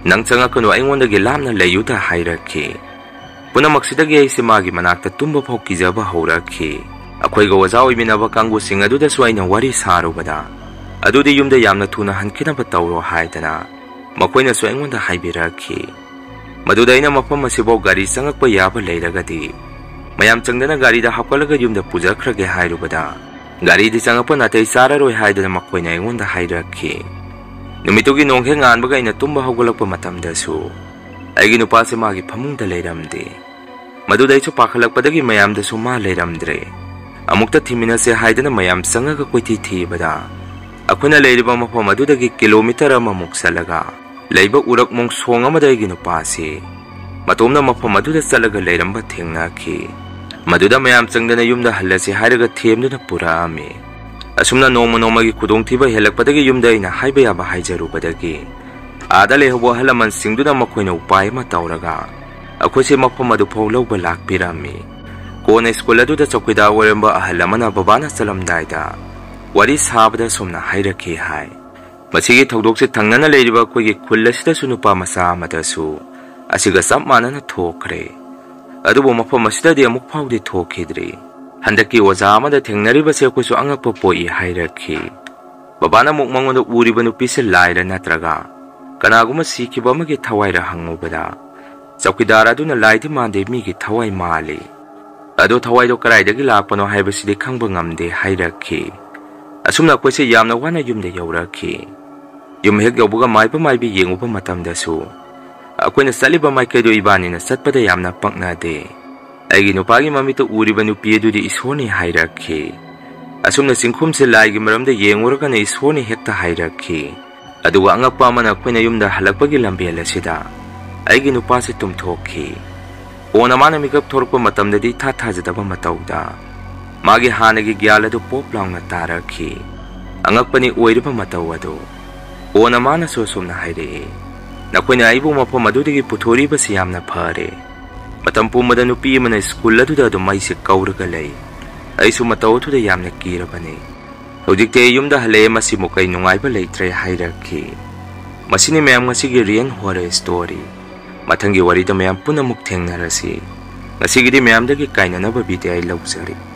"ꯅꯪ ꯆꯪꯉꯛꯀꯅꯨ, ꯑꯩꯉꯣꯟꯗꯒꯤ ꯂꯥꯞꯅ ꯂꯩꯌꯨꯗ" ꯍꯥꯏꯔꯛꯈꯤ꯫ ꯄꯨꯝꯅꯃꯛꯁꯤꯗꯒꯤ ꯑꯩꯁꯦ ꯃꯥꯒꯤ ꯃꯅꯥꯛꯇ ꯇꯨꯝꯕ ꯐꯥꯎ ꯀꯤꯖꯕ ꯍꯧꯔꯛꯈꯤ꯫ ꯑꯩꯈꯣꯏꯒ ꯑꯣꯖꯥ ꯑꯣꯏꯃꯤꯟꯅꯕ ꯀꯥꯡꯕꯨꯁꯤꯡ ꯑꯗꯨꯗꯁꯨ ꯑꯩꯅ ꯋꯥꯔꯤ ꯁꯥꯔꯨꯕꯗ, "ꯑꯗꯨꯗꯤ ꯌꯨꯝꯗ ꯌꯥꯝꯅ ꯊꯨꯅ ꯍꯟꯈꯤꯅꯕ ꯇꯧꯔꯣ" ꯍꯥꯏꯗꯅ ꯃꯈꯣꯏꯅꯁꯨ ꯑꯩꯉꯣꯟꯗ ꯍꯥꯏꯕꯤꯔꯛꯈꯤ꯫ ꯃꯗꯨꯗ ꯑꯩꯅ ꯃꯐꯝ ꯑꯁꯤꯐꯥꯎ ꯒꯥꯔꯤ ꯆꯪꯉꯛꯄ ꯌꯥꯕ ꯂꯩꯔꯒꯗꯤ ꯃꯌꯥꯝ ꯆꯪꯗꯅ ꯒꯥꯔꯤꯗ ꯍꯥꯞꯀꯠꯂꯒ ꯌꯨꯝꯗ ꯄꯨꯖꯈ꯭ꯔꯒꯦ ꯍꯥꯏꯔꯨꯕꯗ, ꯒꯥꯔꯤꯗꯤ ꯆꯪꯉꯛꯄ ꯅꯥꯇꯩ ꯆꯥꯔꯔꯣꯏ ꯍꯥꯏꯗꯅ ꯃꯈꯣꯏꯅ ꯑꯩꯉꯣꯟꯗ ꯍꯥꯏꯔꯛꯈꯤ꯫ ꯅꯨꯃꯤꯠꯇꯨꯒꯤ ꯅꯣꯡ ꯍꯦꯛ ꯉꯥꯟꯕꯒ ꯑꯩꯅ ꯇꯨꯝꯕ ꯍꯧꯒꯠꯂꯛꯄ ꯃꯇꯝꯗꯁꯨ ꯑꯩꯒꯤ ꯅꯨꯄꯥꯁꯦ ꯃꯥꯒꯤ ꯐꯃꯨꯡꯗ ꯂꯩꯔꯝꯗꯦ꯫ ꯃꯗꯨꯗ ꯑꯩꯁꯨ ꯄꯥꯈꯠꯂꯛꯄꯗꯒꯤ ꯃꯌꯥꯝꯗꯁꯨ ꯃꯥ ꯂꯩꯔꯝꯗ꯭ꯔꯦ꯫ ꯑꯃꯨꯛꯇ ꯊꯤꯃꯤꯟꯅꯁꯦ ꯍꯥꯏꯗꯅ ꯃꯌꯥꯝ ꯆꯪꯉꯒ ꯀꯣꯏꯊꯤ ꯊꯤꯕꯗ, ꯑꯩꯈꯣꯏꯅ ꯂꯩꯔꯤꯕ ꯃꯐꯝ ꯑꯗꯨꯗꯒꯤ ꯀꯤꯂꯣꯃꯤꯇꯔ ꯑꯃꯃꯨꯛ ꯆꯠꯂꯒ ꯂꯩꯕ ꯎꯔꯛ ꯃꯣꯡꯁꯣꯡ ꯑꯃꯗ ꯑꯩꯒꯤ ꯅꯨꯄꯥꯁꯤ ꯃꯇꯣꯝꯅ ꯃꯐꯝ ꯑꯗꯨꯗ ꯆꯠꯂꯒ ꯂꯩꯔꯝꯕ ꯊꯦꯡꯅꯈꯤ꯫ ꯃꯗꯨꯗ ꯃꯌꯥꯝ ꯆꯪꯗꯅ ꯌꯨꯝꯗ ꯍꯜꯂꯁꯤ ꯍꯥꯏꯔꯒ ꯊꯦꯝꯗꯨꯅ ꯄꯨꯔꯛꯑꯝꯃꯤ꯫ ꯑꯁꯨꯝꯅ ꯅꯣꯡꯃ ꯅꯣꯡꯃꯒꯤ ꯈꯨꯗꯣꯡꯊꯤꯕ ꯍꯦꯜꯂꯛꯄꯗꯒꯤ ꯌꯨꯝꯗ ꯑꯩꯅ ꯍꯥꯏꯕ ꯌꯥꯕ ꯍꯥꯏꯖꯔꯨꯕꯗꯒꯤ ꯑꯥꯗ ꯂꯩꯍꯧꯕ ꯑꯍꯜ ꯂꯃꯟꯁꯤꯡꯗꯨꯅ ꯃꯈꯣꯏꯅ ꯎꯄꯥꯏ ꯑꯃ ꯇꯧꯔꯒ ꯑꯩꯈꯣꯏꯁꯦ ꯃꯐꯝ ꯑꯗꯨ ꯐꯥꯎ ꯂꯧꯕ ꯂꯥꯛꯄꯤꯔꯝꯃꯤ꯫ ꯀꯣꯟꯅ ꯁ꯭ꯀꯨꯜ ꯑꯗꯨꯗ ꯆꯧꯀꯤꯗꯥꯔ ꯑꯣꯏꯔꯝꯕ ꯑꯍꯜ ꯑꯃꯅ ꯕꯕꯥꯅ ꯆꯠꯂꯝꯗꯥꯏꯗ ꯋꯥꯔꯤ ꯁꯥꯕꯗ ꯑꯁꯨꯝꯅ ꯍꯥꯏꯔꯛꯈꯤ ꯍꯥꯏ, "ꯃꯁꯤꯒꯤ ꯊꯧꯗꯣꯛꯁꯦ ꯊꯪꯅꯅ ꯂꯩꯔꯤꯕ ꯑꯩꯈꯣꯏꯒꯤ ꯈꯨꯜ ꯑꯁꯤꯗꯁꯨ ꯅꯨꯄꯥ ꯃꯆꯥ ꯑꯃꯗꯁꯨ ꯑꯁꯤꯒ ꯆꯞ ꯃꯥꯟꯅꯅ ꯊꯣꯛꯈ꯭ꯔꯦ꯫ ꯑꯗꯨꯕꯨ ꯃꯐꯝ ꯑꯁꯤꯗꯗꯤ ꯑꯃꯨꯛ ꯐꯥꯎꯗꯤ ꯊꯣꯛꯈꯤꯗ꯭ꯔꯤ꯫ ꯍꯟꯗꯛꯀꯤ ꯑꯣꯖꯥ ꯑꯃꯗ ꯊꯦꯡꯅꯔꯤꯕꯁꯦ ꯑꯩꯈꯣꯏꯁꯨ ꯑꯉꯛꯄ ꯄꯣꯛꯏ" ꯍꯥꯏꯔꯛꯈꯤ꯫ ꯕꯕꯥꯅ ꯑꯃꯨꯛ ꯃꯉꯣꯟꯗ ꯎꯔꯤꯕ ꯅꯨꯄꯤꯁꯦ ꯂꯥꯏꯔ ꯅꯠꯇ꯭ꯔꯒ ꯀꯅꯥꯒꯨꯝꯕ ꯁꯤꯈꯤꯕ ꯑꯃꯒꯤ ꯊꯋꯥꯏꯔ ꯍꯪꯉꯨꯕꯗ, ꯆꯧꯀꯤꯗꯥꯔ ꯑꯗꯨꯅ, "ꯂꯥꯏꯗꯤ ꯃꯥꯟꯗꯦ, ꯃꯤꯒꯤ ꯊꯋꯥꯏ ꯃꯥꯜꯂꯤ꯫ ꯑꯗꯣ ꯊꯋꯥꯏꯗꯣ ꯀꯗꯥꯏꯗꯒꯤ ꯂꯥꯛꯄꯅꯣ ꯍꯥꯏꯕꯁꯤꯗꯤ ꯈꯪꯕ ꯉꯝꯗꯦ" ꯍꯥꯏꯔꯛꯈꯤ꯫ ꯑꯁꯨꯝꯅ ꯑꯩꯈꯣꯏꯁꯦ ꯌꯥꯝꯅ ꯋꯥꯅ ꯌꯨꯝꯗ ꯌꯧꯔꯛꯈꯤ꯫ ꯌꯨꯝ ꯍꯦꯛ ꯌꯧꯕꯒ ꯃꯥꯏꯕ ꯃꯥꯏꯕꯤ ꯌꯦꯡꯉꯨꯕ ꯃꯇꯝꯗꯁꯨ ꯑꯩꯈꯣꯏꯅ ꯆꯠꯂꯤꯕ ꯃꯥꯏꯀꯩꯗꯣ ꯏꯕꯥꯅꯤꯅ ꯆꯠꯄꯗ ꯌꯥꯝꯅ ꯄꯛꯅꯗꯦ꯫ ꯑꯩꯒꯤ ꯅꯨꯄꯥꯒꯤ ꯃꯃꯤꯠꯇ ꯎꯔꯤꯕ ꯅꯨꯄꯤ ꯑꯗꯨꯗꯤ ꯏꯁꯣꯔꯅꯤ ꯍꯥꯏꯔꯛꯈꯤ꯫ ꯑꯁꯨꯝꯅ ꯆꯤꯡꯈꯨꯝꯁꯦ ꯂꯥꯏꯒꯤ ꯃꯔꯝꯗ ꯌꯦꯡꯉꯨꯔꯒꯅ ꯏꯁꯣꯔꯅꯤ ꯍꯦꯛꯇ ꯍꯥꯏꯔꯛꯈꯤ꯫ ꯑꯗꯨꯒ ꯑꯉꯛꯄ ꯑꯃꯅ ꯑꯩꯈꯣꯏꯅ ꯌꯨꯝꯗ ꯍꯜꯂꯛꯄꯒꯤ ꯂꯝꯕꯦꯜ ꯑꯁꯤꯗ ꯑꯩꯒꯤ ꯅꯨꯄꯥꯁꯦ ꯇꯨꯝꯊꯣꯛꯈꯤ꯫ ꯀꯣꯟꯅ ꯃꯥꯅ ꯃꯤꯀꯞ ꯊꯣꯔꯛꯄ ꯃꯇꯝꯗꯗꯤ ꯏꯊꯥ ꯊꯥꯖꯗꯕ ꯃꯇꯧꯗ ꯃꯥꯒꯤ ꯍꯥꯟꯅꯒꯤ ꯒ꯭ꯌꯥꯟ ꯑꯗꯨ ꯄꯣꯞ ꯂꯥꯎꯅ ꯇꯥꯔꯛꯈꯤ꯫ ꯑꯉꯛꯄꯅꯤ ꯑꯣꯏꯔꯤꯕ ꯃꯇꯧ ꯑꯗꯨ꯫ ꯀꯣꯟꯅ ꯃꯥꯅꯁꯨ ꯑꯁꯨꯝꯅ ꯍꯥꯏꯔꯛꯏ, "ꯅꯈꯣꯏꯅ ꯑꯩꯕꯨ ꯃꯐꯝ ꯑꯗꯨꯗꯒꯤ ꯄꯨꯊꯣꯔꯛꯏꯕꯁꯤ ꯌꯥꯝꯅ ꯐꯔꯦ꯫ ꯃꯇꯝ ꯄꯨꯝꯕꯗ ꯅꯨꯄꯤ ꯑꯃꯅ ꯁ꯭ꯀꯨꯜ ꯑꯗꯨꯗ ꯑꯗꯨꯝ ꯑꯩꯁꯦ ꯀꯧꯔꯒ ꯂꯩ꯫ ꯑꯩꯁꯨ ꯃꯇꯧ ꯑꯗꯨꯗ ꯌꯥꯝꯅ ꯀꯤꯔꯕꯅꯤ꯫ ꯍꯧꯖꯤꯛꯇꯤ ꯑꯩ ꯌꯨꯝꯗ ꯍꯜꯂꯛꯑꯦ, ꯃꯁꯤꯃꯨꯛ ꯑꯩ ꯅꯨꯡꯉꯥꯏꯕ ꯂꯩꯇ꯭ꯔꯦ" ꯍꯥꯏꯔꯛꯈꯤ꯫ ꯃꯁꯤꯅꯤ ꯃꯌꯥꯝ ꯉꯁꯤꯒꯤ ꯔꯤꯌꯦꯜ ꯍꯣꯔꯔ ꯁ꯭ꯇꯣꯔꯤ꯫ ꯃꯊꯪꯒꯤ ꯋꯥꯔꯤꯗ ꯃꯌꯥꯝ ꯄꯨꯟꯅꯃꯨꯛ ꯊꯦꯡꯅꯔꯁꯤ꯫ ꯉꯁꯤꯒꯤꯗꯤ ꯃꯌꯥꯝꯗꯒꯤ ꯀꯥꯏꯅꯅꯕ ꯕꯤꯗꯥꯏ ꯂꯧꯖꯔꯤ꯫